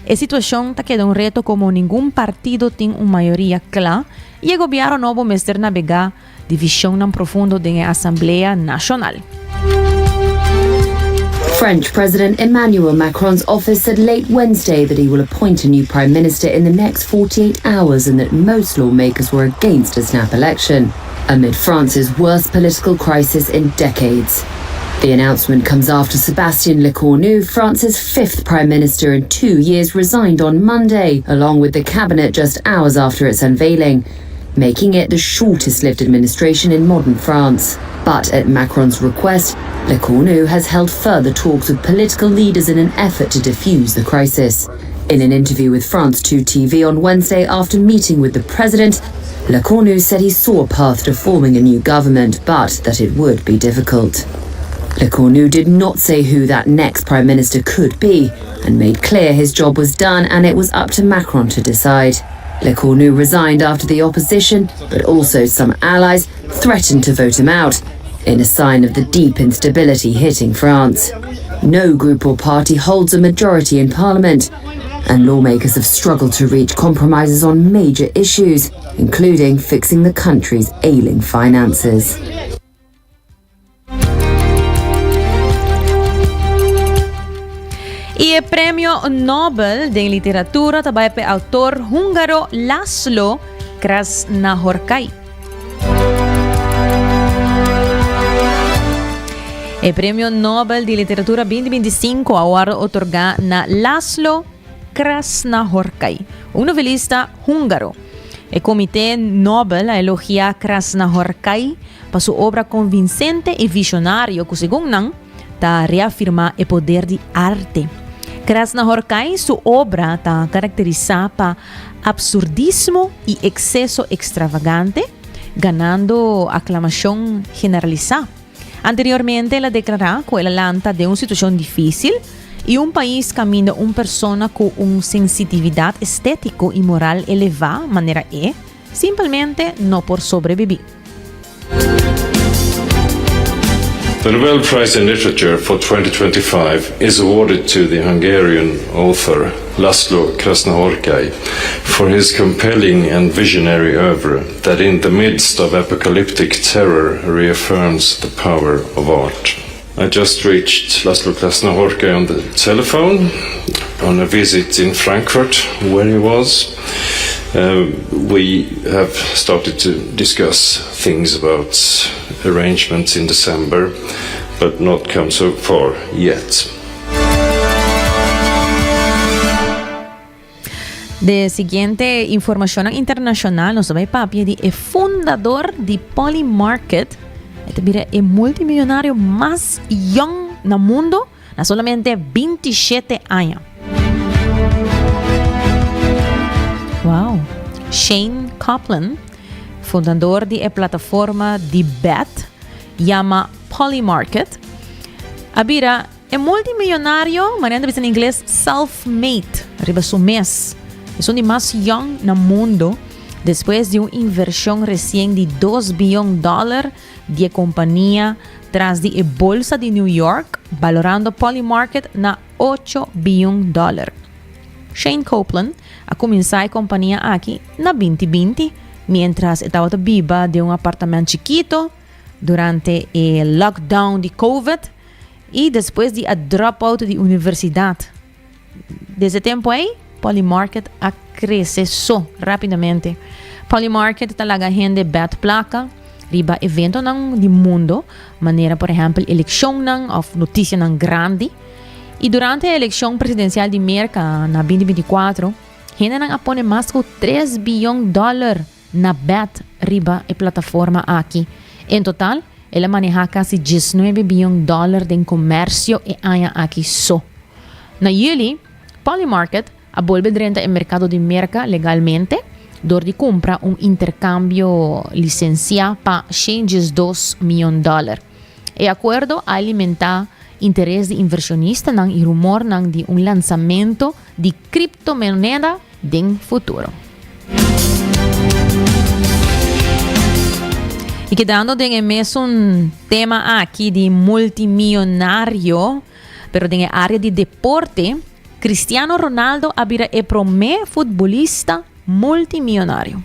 Speaker 7: E situacion ta keda un reto como ningun partido tin un mayoria cla y e gobierno nobo mester nabega divisionnan profundo den e Asamblea Nacional.
Speaker 17: French President Emmanuel Macron's office said late Wednesday that he will appoint a new prime minister in the next 48 hours and that most lawmakers were against a snap election, amid France's worst political crisis in decades. The announcement comes after Sebastian Lecornu, France's fifth prime minister in two years, resigned on Monday, along with the cabinet just hours after its unveiling making it the shortest lived administration in modern France. But at Macron's request, Lecornu has held further talks with political leaders in an effort to defuse the crisis. In an interview with France 2 TV on Wednesday after meeting with the president, Lecornu said he saw a path to forming a new government, but that it would be difficult. Lecornu did not say who that next prime minister could be and made clear his job was done and it was up to Macron to decide. Lecornu resigned after the opposition, but also some allies, threatened to vote him out, in a sign of the deep instability hitting France. No group or party holds a majority in parliament, and lawmakers have struggled to reach compromises on major issues, including fixing the country's ailing finances.
Speaker 7: Y e premio Nobel den literatura ta bai p'e autor húngaro László Krasznahorkai. E premio Nobel di literatura 2025 a wòrdu otorgá na László Krasznahorkai, un novelista húngaro. E Komité Nobel a elogiá Krasznahorkai pa su obra konvinsente i vishonario ku segun nan ta reafirmá e poder di arte. Krasznahorkai su obra ta karakterisá pa apsurdismo i ekseso ekstravagante, ganando aklamashon generalisá. Anteriormente el a deklará ku el a lanta den un situashon difísil i un pais kaminda un persona ku un sensitividat estétiko i moral elevá manera e, simpelmente no por sobrebibí.
Speaker 18: The Nobel Prize in Literature for 2025 is awarded to the Hungarian author Laszlo Krasznahorkai for his compelling and visionary oeuvre that in the midst of apocalyptic terror reaffirms the power of art. I just reached Laszlo Krasznahorkai on the telephone on a visit in Frankfurt where he was. Uh, we have started to discuss things about arrangements in December, but not come so far yet.
Speaker 7: De siguiente informacionnan internacional nos ta bay papia di e fundador di Polymarket. E ta bira e multimillonario mas young na mundo na solamente 27 aña. Wow. Shane Copeland, fundador di e plataforma di bet yama Polymarket, a bira E multimillonario, manera ta bisa na ingles, self-made, riba su mes. Esun di mas yong na mundo, despues di un inversion recien di dos biyon dollar di e compania tras di e bolsa di New York, balorando Polymarket na ocho biyon dollar. Shane Copeland. a kuminsá e kompania aki na 2020 miéntras e tabata biba den un apartamènt chikito durante e lockdown di Covid i despues di a drop out di universidat. Desde e tempu ei, Polymarket a krese so rápidamente. Polymarket ta laga hende bèt plaka riba eventonan di mundo, manera por ehèmpel elekshonnan òf notisianan grandi. I durante e elekshon presidensial di Merka na 2024, hendenan a pone mas ku tres biyon dòler na bèt riba e plataforma aki. En total, el a manehá kasi diesnuebe biyon dòler den komersio e aña aki so. Na yüli, Polymarket a bolbe drenta e merkado di Merka legalmente dor di kumpra un interkambio lisensiá pa 112 miyon dòler. E akuerdo a alimentá interes di invershonistanan i rumornan di un lansamentu di kriptomoneda den futuro. I kedando den e mesun tema aki di multimionario, pero den e área di deporte, Cristiano Ronaldo a bira e promé futbolista multimionario.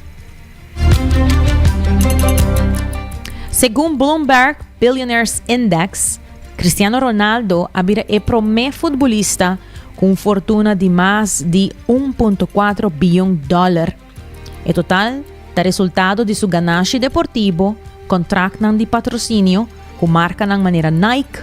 Speaker 7: Segun Bloomberg Billionaires Index, Cristiano Ronaldo a bira e promé futbolista ku un fortuna di mas di 1.4 biyon dòler. E total ta resultado di su ganashi deportivo, kontraktnan di patrosinio ku markanan manera Nike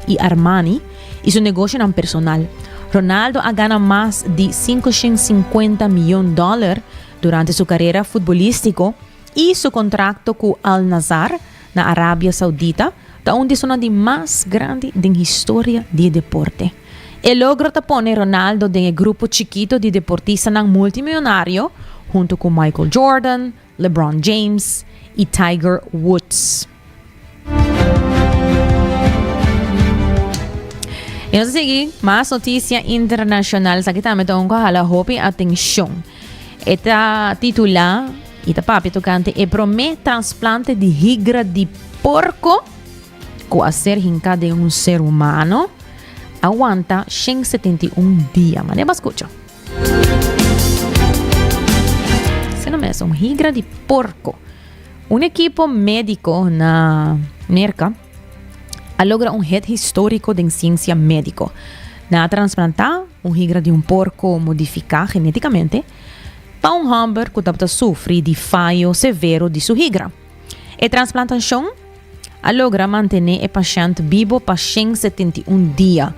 Speaker 7: i Armani i su negoshonan personal. Ronaldo a gana mas di 550 miyon dòler durante su karera futbolístiko i su kontrakto ku Al Nassr na Arabia Saudita ta un di esunnan di mas grandi den historia di e deporte. E logro ta pone Ronaldo den e grupo chikito di deportistanan multimillonario hunto ku Michael Jordan, LeBron James i Tiger Woods. I nos ta sigui mas notisia internashonal. Esaki tambe ta un ku a hala hopi atenshon. E ta titulá i ta papia tokante e promé transplante di higra di porko ku a ser hinká den un ser humano a wanta 171 dia. Manera bo a skucha. Asina mes, un higra di porko. Un ekipo médiko na Merka a logra un het históriko den siensia médiko. Nan a transplantá un higra di un porko modifiká genétikamente pa un hòmber ku tabata sufri di fayo severo di su higra. E transplantashon a logra mantené e pashènt bibo pa 171 dia,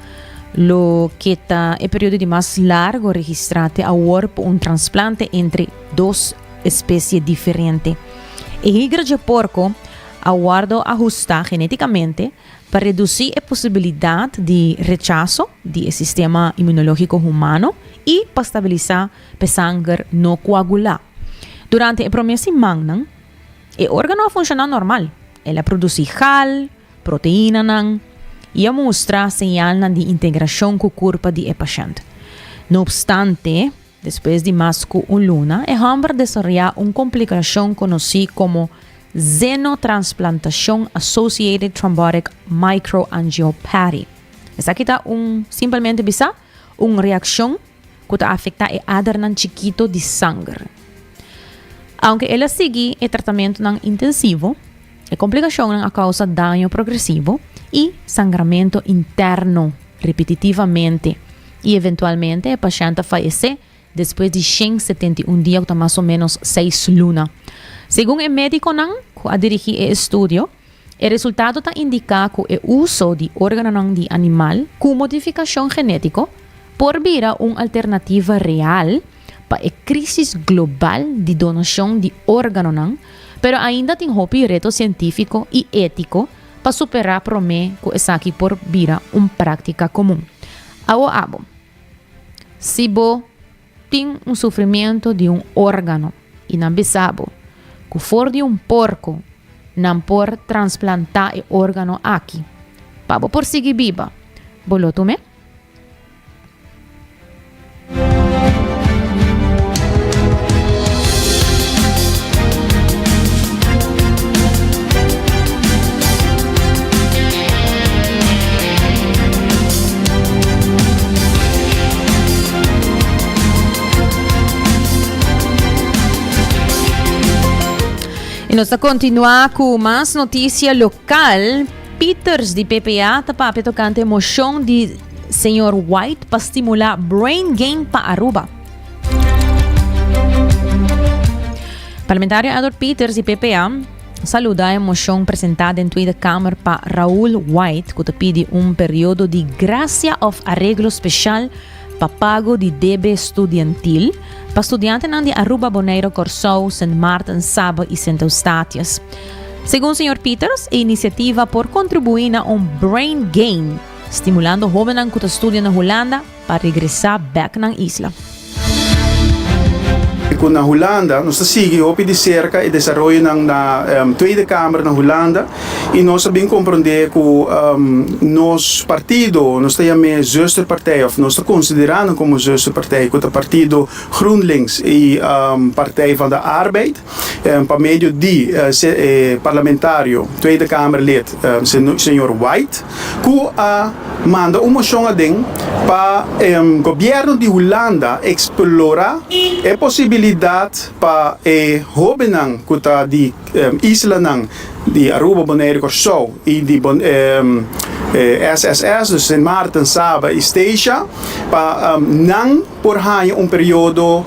Speaker 7: loke ta e periodo di mas largo registrá te awor pa un transplante entre dos espesie diferente. E higra dje porko a wòrdu ahustá genétikamente pa redusí e posibilidat di rechaso di e sistema inmunológiko humano i pa stabilisá p'e sanger no koagulá. Durante e promé simannan, e órgano a funshoná normal. El a produsí gal, proteinanan i a mustra señalnan di integrashon ku kurpa di e pashènt. No opstante, Despues di mas ku un luna, e hòmber desaroyá un komplikashon konosí komo xenotransplantation associated thrombotic microangiopathy. Esaki ta un, simpelmente bisá, un reakshon ku ta afektá e adernan chikito di sanger. Aunke el a sigui e tratamentunan intensivo, e komplikashonnan a kousa daño progresivo i sangramentu interno repetitivamente. I eventualmente e pashènt ta fayesé despues di 171 dia ku ta mas o ménos seis luna. Segun e médikonan ku a dirigí e estudio, e resultado ta indiká ku e uso di órganonan di animal ku modifikashon genétiko por bira un alternativa real pa e krísis global di donashon di órganonan, pero ainda tin hopi reto sientífiko i étiko pa superá promé ku esaki por bira un práktika komun. Awo abo, si bo tin un sufrimiento di un órgano i nan bisa bo ku for di un porko nan por transplantá e órgano aki pa bo por sigui biba, bo lo tum'é? Y nos ta continua cu mas noticia local. Pieters di PPA ta papia tocante mocion di señor White pa stimula brain gain pa Aruba. Parlamentario Edward Pieters di PPA saluda e mocion presenta den Tweede Kamer pa Raoul White cu ta pidi un periodo di gracia of areglo special pa pago di debe studiantil pa studiantenan di Aruba, Bonaire, Kòrsou, Sint Maarten, Saba i Sint Eustatius. Segun señor Pieters, e inisiativa por kontribuí na un brain gain, stimulando hóbennan ku ta studia na Hulanda pa regresá bèk nan isla.
Speaker 9: Ku na Hulanda nos ta sigui hopi di serka e desaroyonan na Tweede Kamer na Hulanda i nos a bin komprondé ku nos partido, nos ta yam'é zusterpartij òf nos ta konsiderá nan komo zusterpartij ku ta partido GroenLinks i Partij van de Arbeid pa medio di e parlamentario Tweede Kamerlid señor White ku a manda un moshon aden pa gobièrnu di Hulanda eksplorá e posibilidat pa e hóbennan ku ta di islanan di Aruba, Bonaire, Kòrsou i di SSS, dus Sint Maarten, Saba i Statia, pa nan por haña un periodo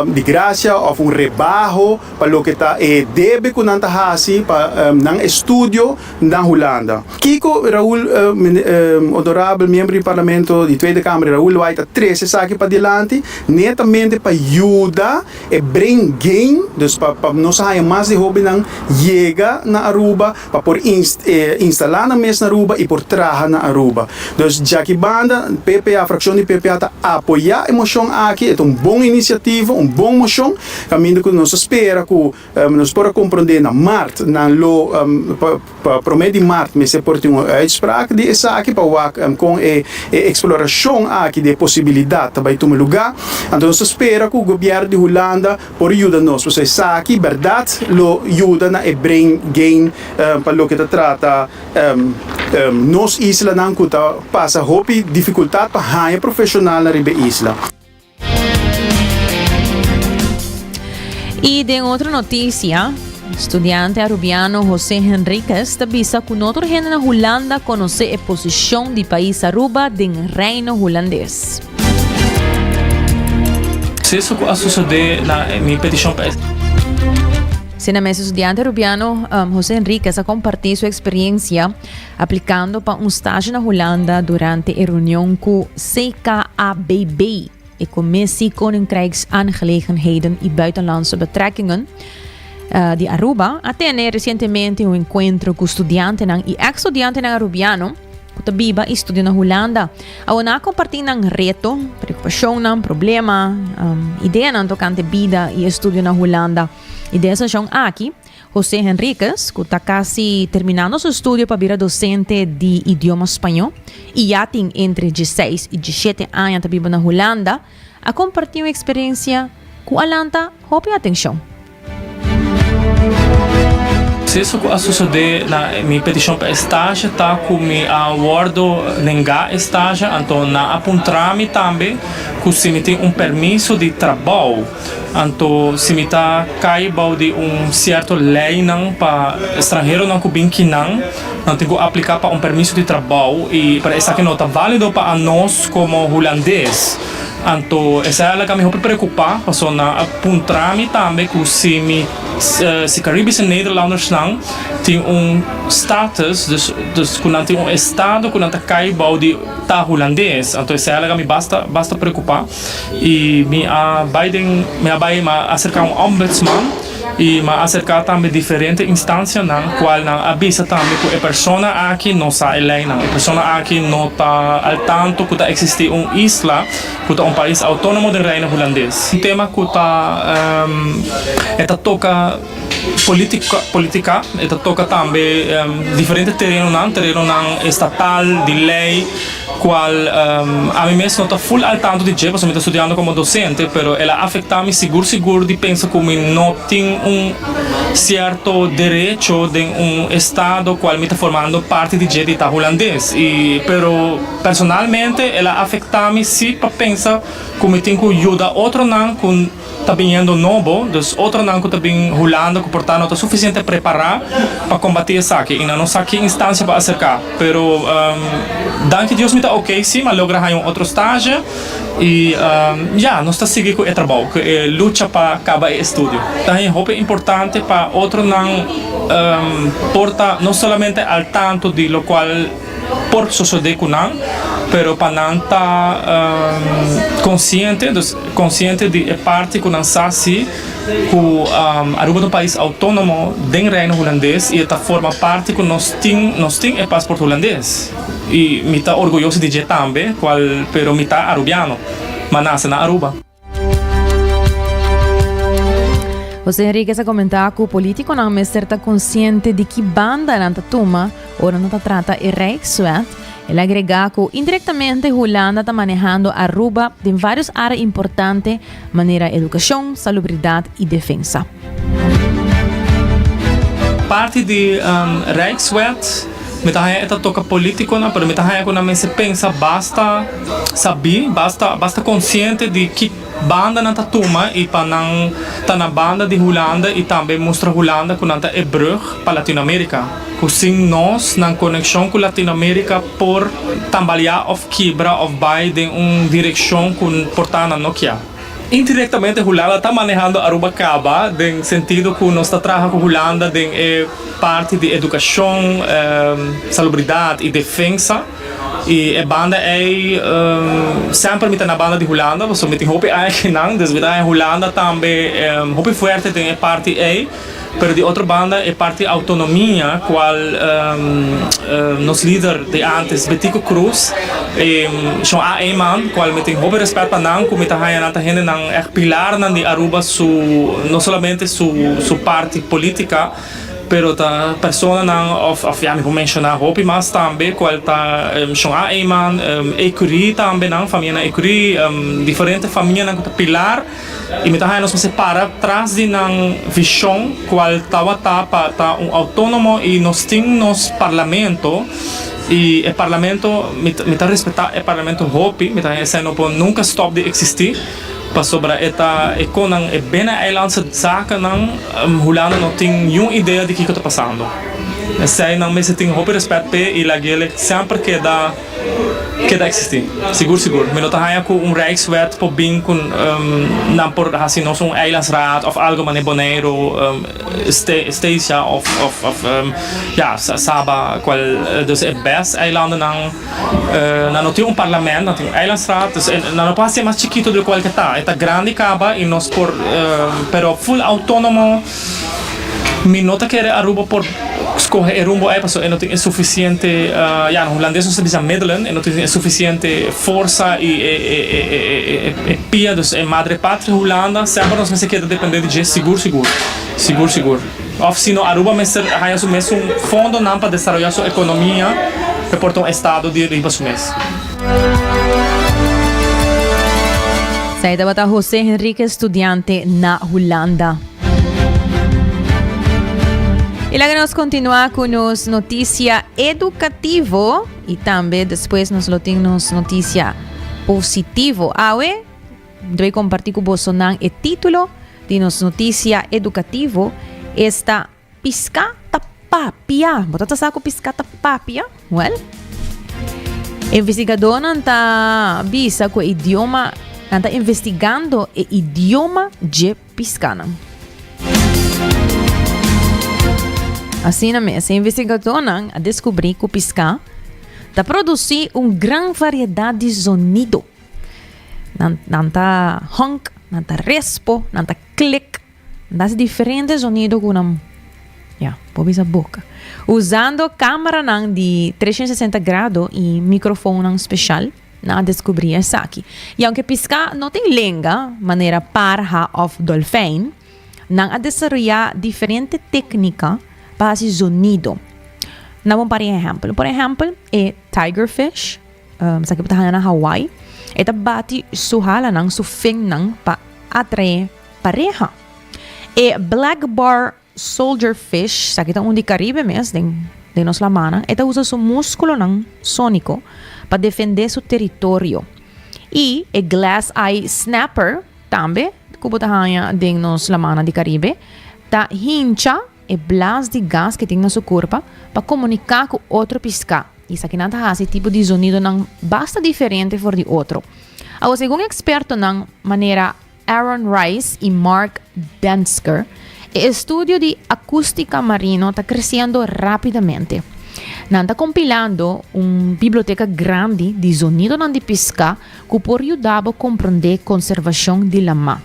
Speaker 9: di grasia òf un rebaho pa loke ta e debe ku nan ta hasi pa nan estudio na Hulanda. Kiko Raul, honorabel miembro di Parlamento di Tweede Kamer Raul White a trese esaki padilanti? Netamente pa yuda e brain gain, dus pa pa nos haña mas di hobennan yega na Aruba pa por instalá nan mes na Aruba i por traha na Aruba. Dus djaki banda PPA, frakshon di PPA ta apoyá e moshon aki, e ta un bon inisiativa, un bon moshon, kaminda ku nos ta spera ku Nos por a komprondé na mart nan lo pa promé di mart mester por tin un uitspraak di esaki pa wak kon e eksplorashon aki di e posibilidat ta bai tuma lugá. Anto nos ta spera ku gobièrnu di Hulanda por yuda nos pasobra esaki bèrdat lo yuda na e brain gain pa loke ta trata nos islanan ku ta pasa hopi difikultat pa haña profeshonalnan riba e isla.
Speaker 7: Y den otro noticia, studiante arubiano José Henriquez ta bisa cu no tur hende na Hulanda conoce e posicion di pais Aruba den Reino Hulandes.
Speaker 19: Proceso cu a sucede na mi peticion pa e.
Speaker 7: Asina mes, e studiante arubiano José Henriquez a comparti su experiencia aplicando pa un stage na Hulanda durante e reunion cu CKABB, e Commissie Koninkrijksaangelegenheden y Buitenlandse Betrekkingen di Aruba, a tene recientemente un encuentro cu studiantenan y ex-studiantenan Arubiano cu ta biba y studia na Hulanda. Awor nan a comparti nan reto, preocupacionnan, problema, ideanan tocante bida y estudio na Hulanda. Y den e sesion aki, José Henriquez, ku ta kasi terminando su estudio pa bira dosente di idioma spañó i ya tin entre dieseis i diesshete aña ta biba na Hulanda, a kompartí un eksperensia ku a lanta hopi atenshon.
Speaker 19: Proseso ku a sosodé na mi petishon pa e stage ta ku mi a wòrdu nengá e stage, anto nan a puntra mi tambe ku si mi tin un permiso di trabou. Anto si mi ta kai bou di un sierto leinan pa estranheronan ku bin kinan, nan tin ku apliká pa un permiso di trabou i pero esaki no ta válido pa anos komo hulandes. Anto esei a laga mi hopi preokupá pasobra nan a puntra mi tambe ku si mi si Caribische Nederlandersnan tin un status, dus dus ku nan tin un estado ku nan ta kai bou di ta hulandes. Anto esei a laga mi basta basta preokupá. I mi a bai den, mi a bai, mi a aserká un ombudsman i mi a aserká tambe diferente instansianan kual nan a bisa tambe ku e persona aki no sa e leinan, e persona aki no ta al tanto ku ta eksistí un isla ku ta un pais outónomo den Reino Hulandes. Un tema ku ta e ta toka politika, politika, e ta toka tambe diferente terenonan, terenonan estatal, di lei. Cual ami mes no ta full al tanto di dje pasobra mi ta studiando como docente, pero el a afecta mi sigur sigur di pensa cu mi no tin un cierto derecho den un estado cual mi ta formando parti di dje di ta Hulandes. Y pero personalmente el a afecta mi si pa pensa cu mi tin cu yuda otronan cu. ta biniendo nobo, dus otronan ku ta bin Hulanda ku por ta no ta sufisiente prepará pa kombatí esaki i nan no sa ki instansia pa aserká. Pero danki Dios mi ta oké sí, mi a logra haña un otro stage i ya, nos ta sigui ku e trabou, ku e lucha pa kaba e estudio. Ta haña hopi importante pa otronan por ta no solamente al tanto di lokual por sosodé ku nan, pero pa nan ta konsiente, dus konsiente di e parti ku nan sa si ku Aruba ta un pais outónomo den Reino Hulandes i e ta forma parti ku nos tin, nos tin e pasport hulandes i mi ta orguyoso di dje tambe, kual pero mi ta arubiano, m'a nase na Aruba.
Speaker 7: José Henriquez a comenta cu politiconan mester ta consciente di ki banda nan ta tuma ora nan ta trata e Rijkswet. El a agrega cu indirectamente Hulanda ta manehando Aruba den varios area importante manera educacion, salubridad y defensa.
Speaker 19: Parti di Rijkswet mi ta haña e ta toca politiconan pero mi ta haña cu nan mester pensa basta sabí, basta basta consciente di ki banda nan ta tuma y pa nan ta na banda di Hulanda y tambe mustra Hulanda cu nan ta e brug pa Latinoamerica, cu sin nos nan conexion cu Latinoamerica por tambaleá of kibra of bay den un direccion cu por ta nan no kia. Indirectamente Hulanda ta manehando Aruba caba den sentido cu nos ta traha cu Hulanda den e parti di educacion, salubridad y defensa y e banda ey semper mi ta na banda di Hulanda pasobra mi tin hopi aña akinan dus mi ta haña Hulanda tambe hopi fuerte den e parti ey. Pero di otro banda e parti autonomia cual nos lider di antes Betico Croes y Shon A. Eman cual mi tin hopi respet pa nan cu mi ta haya nan ta hendenan echt pilarnan di Aruba su no solamente su su parti politica pero ta personanan of of ya mi por menciona hopi mas tambe cual ta Shon A. Eman, Ecury tambe nan famianan Ecury diferente famianan cu ta pilar. I mi ta haña nos mester para tras di nan vishon kual tabata pa ta un outónomo i nos tin nos parlamento i e parlamento mi mi ta respetá e parlamento hopi mi ta haña esei no por nunka stòp di eksistí pasobra e ta e kon nan e binneneilandse zakennan Hulanda no tin niun idea di kiko ta pasando esei nan mester tin hopi rèspèt p'e i lag'el semper keda. Keda existi. Sigur sigur. Mi no ta haña cu un Rijkswet por bin cu nan por haci nos un eilandsraad of algo manera Boneiru, Statia of of ya Saba cual dus e best eilandennan nan no tin un parlament nan tin un eilandsraad dus nan no por haci mas chikito di locual ke ta. E ta grandi caba y nos por pero full autonomo. Mi no ta kere Aruba por scoge e rumbo ey pasobra e no tin e suficiente, ya na Hulandes nos ta bisa middelen, e no tin e suficiente forsa y e pia, dus e madre patria Hulanda semper nos mester keda depende di dje sigur sigur, sigur sigur. Of si no Aruba mester haya su mesun fondonan pa desaroya su economia pa e por ta un estado di riba su mes.
Speaker 7: Esei tabata José Henriquez, studiante na Hulanda. Y laga nos continua cu nos noticia educativo y tambe despues nos lo tin nos noticia positivo. Awe, doy comparti cu bosonan e título di nos noticia educativo esta Piská ta papia. Bo ta sa ku piská ta papia? Well, investigadónan ta bisa ku e idioma, nan ta investigando e idioma dje piskanan. Asina mes, e investigadónan a deskubrí ku piská ta produsí un gran variedat di zonido. Nan, nan ta honk, nan ta respo, nan ta klik. Nan ta hasi diferente zonido ku nan, ya, por bisa boka. Usando kameranan di 360 grado i mikrofonnan speshal, nan a deskubrí esaki. I aunke piská no tin lenga, manera parha òf dòlfijn, nan a desaroyá diferente téknika pa hasi zonido. Nan por un par di ehèmpel. Por ehèmpel, e tigerfish, Esaki bo ta haña na Hawaii. E ta bati su halanan, su finnan, pa atraé pareha. E black bar soldier fish, esaki ta un di Caribe mes, den den nos lamannan, e ta usa su muskulonan sóniko pa defendé su teritorio. I e glass eye snapper tambe. ku bo ta haña den nos lamannan di Karibe ta hincha e blas di gas ku e tin na su kurpa pa komuniká ku otro piská. I esakinan ta hasi tipo di zonidonan basta diferente for di otro. Awor segun ekspertonan manera Aaron Rice i Mark Dentsker, e estudio di akústika marino ta kresiendo rápidamente. Nan ta kompilando un biblioteka grandi di zonidonan di piská ku por yuda bo komprondé konservashon di lamá.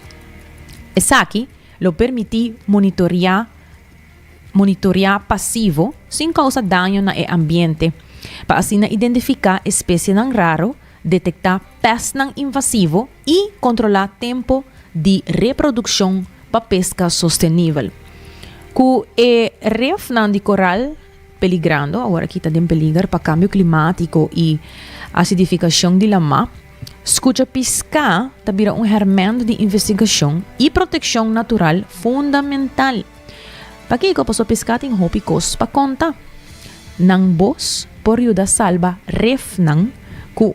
Speaker 7: Esaki lo permití monitoriá monitoreá pasivo sin kousa daño na e ambiente, pa asina identifiká espesienan raro, detektá pèstnan invasivo i kontrolá tempo di reprodukshon pa peska sostenibel. Ku e refnan di koral peligrando, awor aki ta den peliger pa kambio klimátiko i asidifikashon di lamá, skucha piská ta bira un hèrmènt di investigashon i protekshon natural fundamental. Pakiko? Pasobra piská tin hopi kos pa konta. Nan bos por yuda salba refnan ku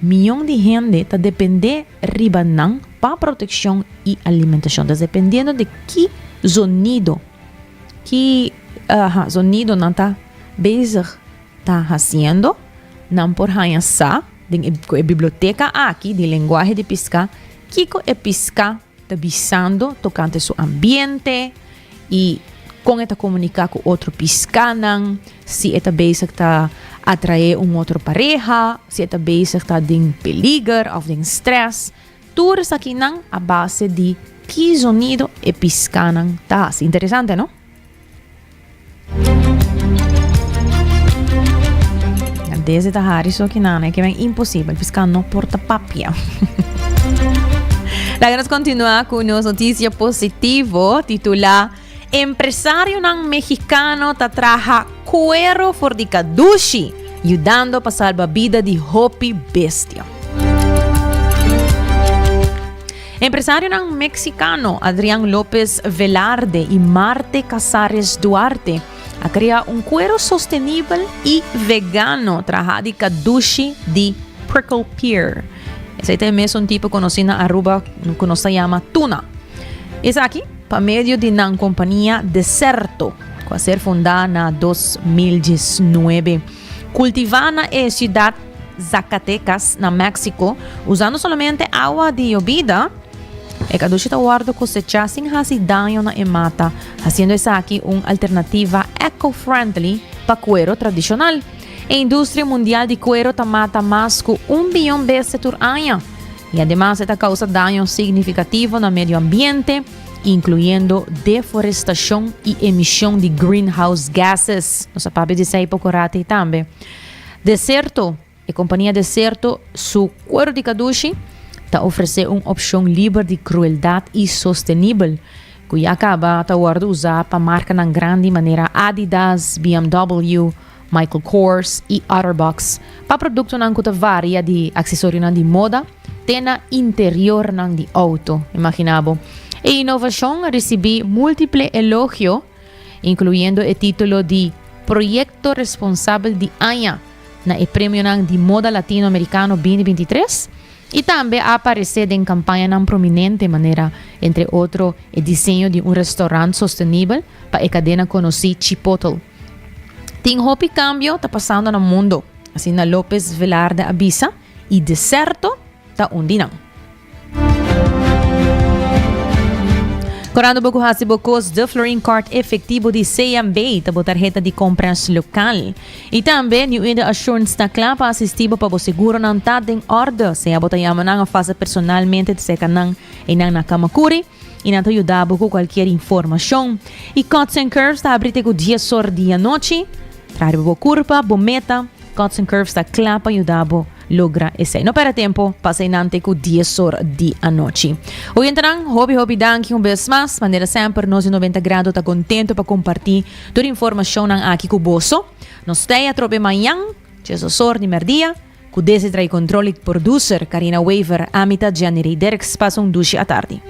Speaker 7: miyon di hende ta dependé riba nan pa protekshon i alimentashon. Ta dependiendo di ki zonido, ki zonido nan ta bezig ta hasiendo, nan por haña sa den e biblioteka aki di lenguahe di piská kiko e piská ta bisando tokante su ambiente i kon e ta komuniká ku otro piskanan, si e ta bezig ta atraé un otro pareha, si e ta bezig ta den peliger òf den strès. Tur esakinan a base di ki zonido e piskanan ta hasi. Interesante, no? Desde ta hari so kinan, e ke ben imposibel, piská no por ta papia. Laga nos continua ku nos noticia positivo titulá Empresarionan mexicano ta traha cuero for di kadushi, yudando pa salba bida di hopi bestia. Empresarionan mexicano Adrian Lopez Velarde y Marte Casares Duarte a crea un cuero sostenibel y vegano traha di cadushi di prickle pear. Esey ta e mesun tipo conoci na Aruba cu nos ta yama tuna. Esaki pa medio di nan compania Deserto cu a ser funda na 2019. Cultiva na e ciudad Zacatecas, na Mexico, usando solamente awa di yobida, e kadushi ta wòrdu kosechá sin hasi daño na e mata, hasiendo esaki un alternativa eco-friendly pa kuero tradishonal. E industria mundial di kuero ta mata mas ku un biyon bestia tur aña, i ademas e ta kousa daño signifikativo na medio ambiente, inkluyendo deforestashon i emishon di greenhouse gases. Nos a papia di esei poko rati tambe. Deserto, E kompania Deserto su kuero di kadushi ta ofresé un opshon liber di krueldat i sostenibel, ku ya kaba ta wòrdu usá pa markanan grandi manera Adidas, BMW, Michael Kors i Otterbox pa produktonan ku ta varia di aksesorionan di moda te na interiornan di outo. Imaginá bo! E inovashon a risibí múltiple elogio, inkluyendo e título di Proyekto Responsabel di Aña na e Premionan di Moda Latino Amerikano 2023 i tambe a aparesé den kampañanan prominente manera entre otro e diseño di un restaurant sostenibel pa e kadena konosí Chipotle. Tin hopi kambio ta pasando na mundo, asina López Velarde a bisa, i deserto ta un di nan. Corando bo cu haci bo cos De Florin Card efectivo di CMB ta bo tarheta di compras local. Y tambe New India Assurance ta cla pa asisti bo pa bo seguronan ta den orde. Sea bo ta yama nan of pasa personalmente cerca nan eynan na Camacuri y nan ta yuda bo cu cualkier informacion. Y Cuts and Curves ta habri te cu dies or di anochi. Traha riba bo curpa, bo meta. Cuts and Curves ta cla pa yuda bo logra esei. No perde tempo, pasa einan te ku dies or di anochi. Oyentenan, hopi hopi danki un bes mas. Manera semper, nos di 90 Grado ta contento pa comparti tur informacionnan aki cu boso. Nos ta ei atrobe mañan, djes or di merdia, cu Desi trae control y producer Karina Wever. Ami ta Jenny Rey Dirks. Pasa un dushi atardi.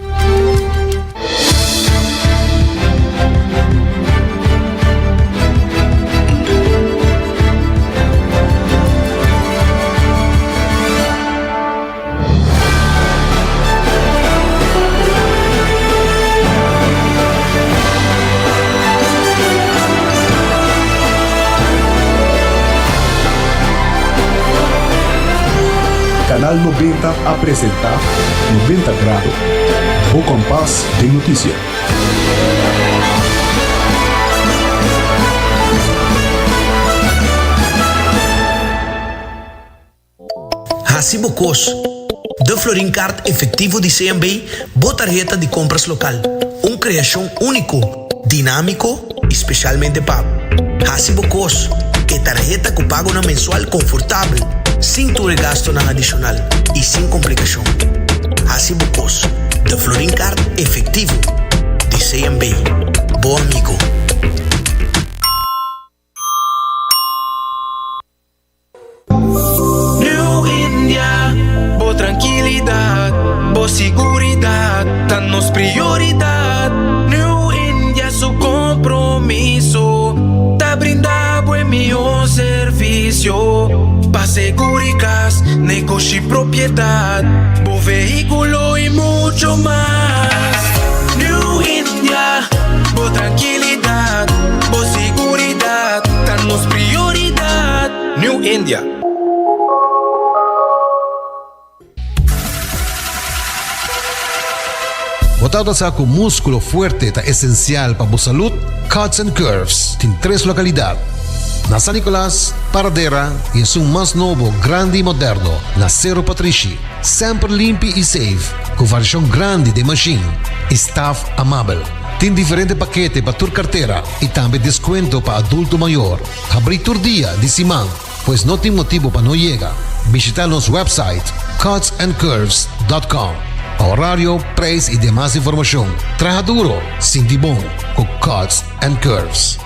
Speaker 6: Canal 90 a presenta 90 Grado, bo kompas den notisia.
Speaker 4: Hasi bo kos. De Florin Card efectivo di CMB, bo tarheta di compras local. Un creacion unico, dinamico y specialmente pa bo. Hasi bo kos. E tarheta cu pagonan mensual confortabel, sin tur e gastonan adicional y sin complicacion. Hasi bo kos. De Florin Card efectivo di CMB. Bo amigo.
Speaker 20: New India, bo trankilidat, bo siguridat ta nos prioridat. New India su kompromiso ta brinda bo e mihó servisio pa seguri kas, negoshi, propiedat, bo vehíkulo i mucho mas. New India, bo trankilidat, bo siguridat ta nos prioridat. New India.
Speaker 3: Bo tabata sa ku múskulo fuerte ta esensial pa bo salud? Cuts and Curves tin tres lokalidat, na San Nicolas, Paradera i esun mas nobo, grandi i moderno, na Sero Patrishi. Semper limpi i safe, ku variashon grandi den mashin i staf amabel. Tin diferente pakete pa tur kartera i tambe deskuento pa adulto mayor. Habrí tur dia di siman, pues no tin motibu pa no yega. Bishita nos website cutsandcurves dot com pa horario, prijs i demas informashon. Traha duro, sinti bon ku Cuts and Curves.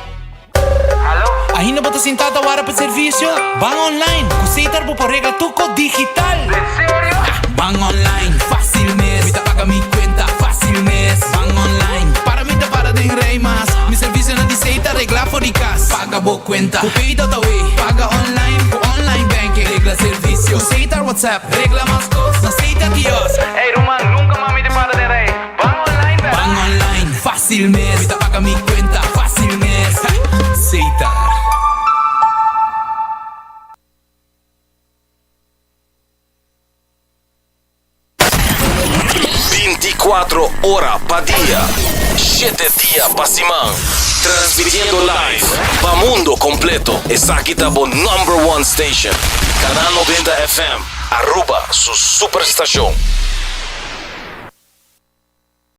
Speaker 2: Ainda bo ta sintá ta wara pa servisio? Ban online! Ku Setar bo por regla tur kos digital!
Speaker 20: Den serio?
Speaker 2: Ban online, fácil mes! Mi ta paga mi kuenta, fácil mes! Ban online, para mi ta para den rei mas! Mi servisionan di Setar regla for di kas! Paga bo kuenta ku Pay.awe! Paga online ku online banking! Regla servisio ku Setar WhatsApp! Regla mas kos na Setar Kiosk!
Speaker 20: Ey ruman, nunka mas mi ta para den rei! Ban online bèl.
Speaker 2: Ban online, fácil mes. Mi ta paga mi cuenta, fácil mes. Setar.
Speaker 1: Binticuatro ora pa dia, shete dia pa siman. Transmitiendo live pa mundo completo. Esaki ta bo number one station. Canal 90 FM, Aruba su superstacion.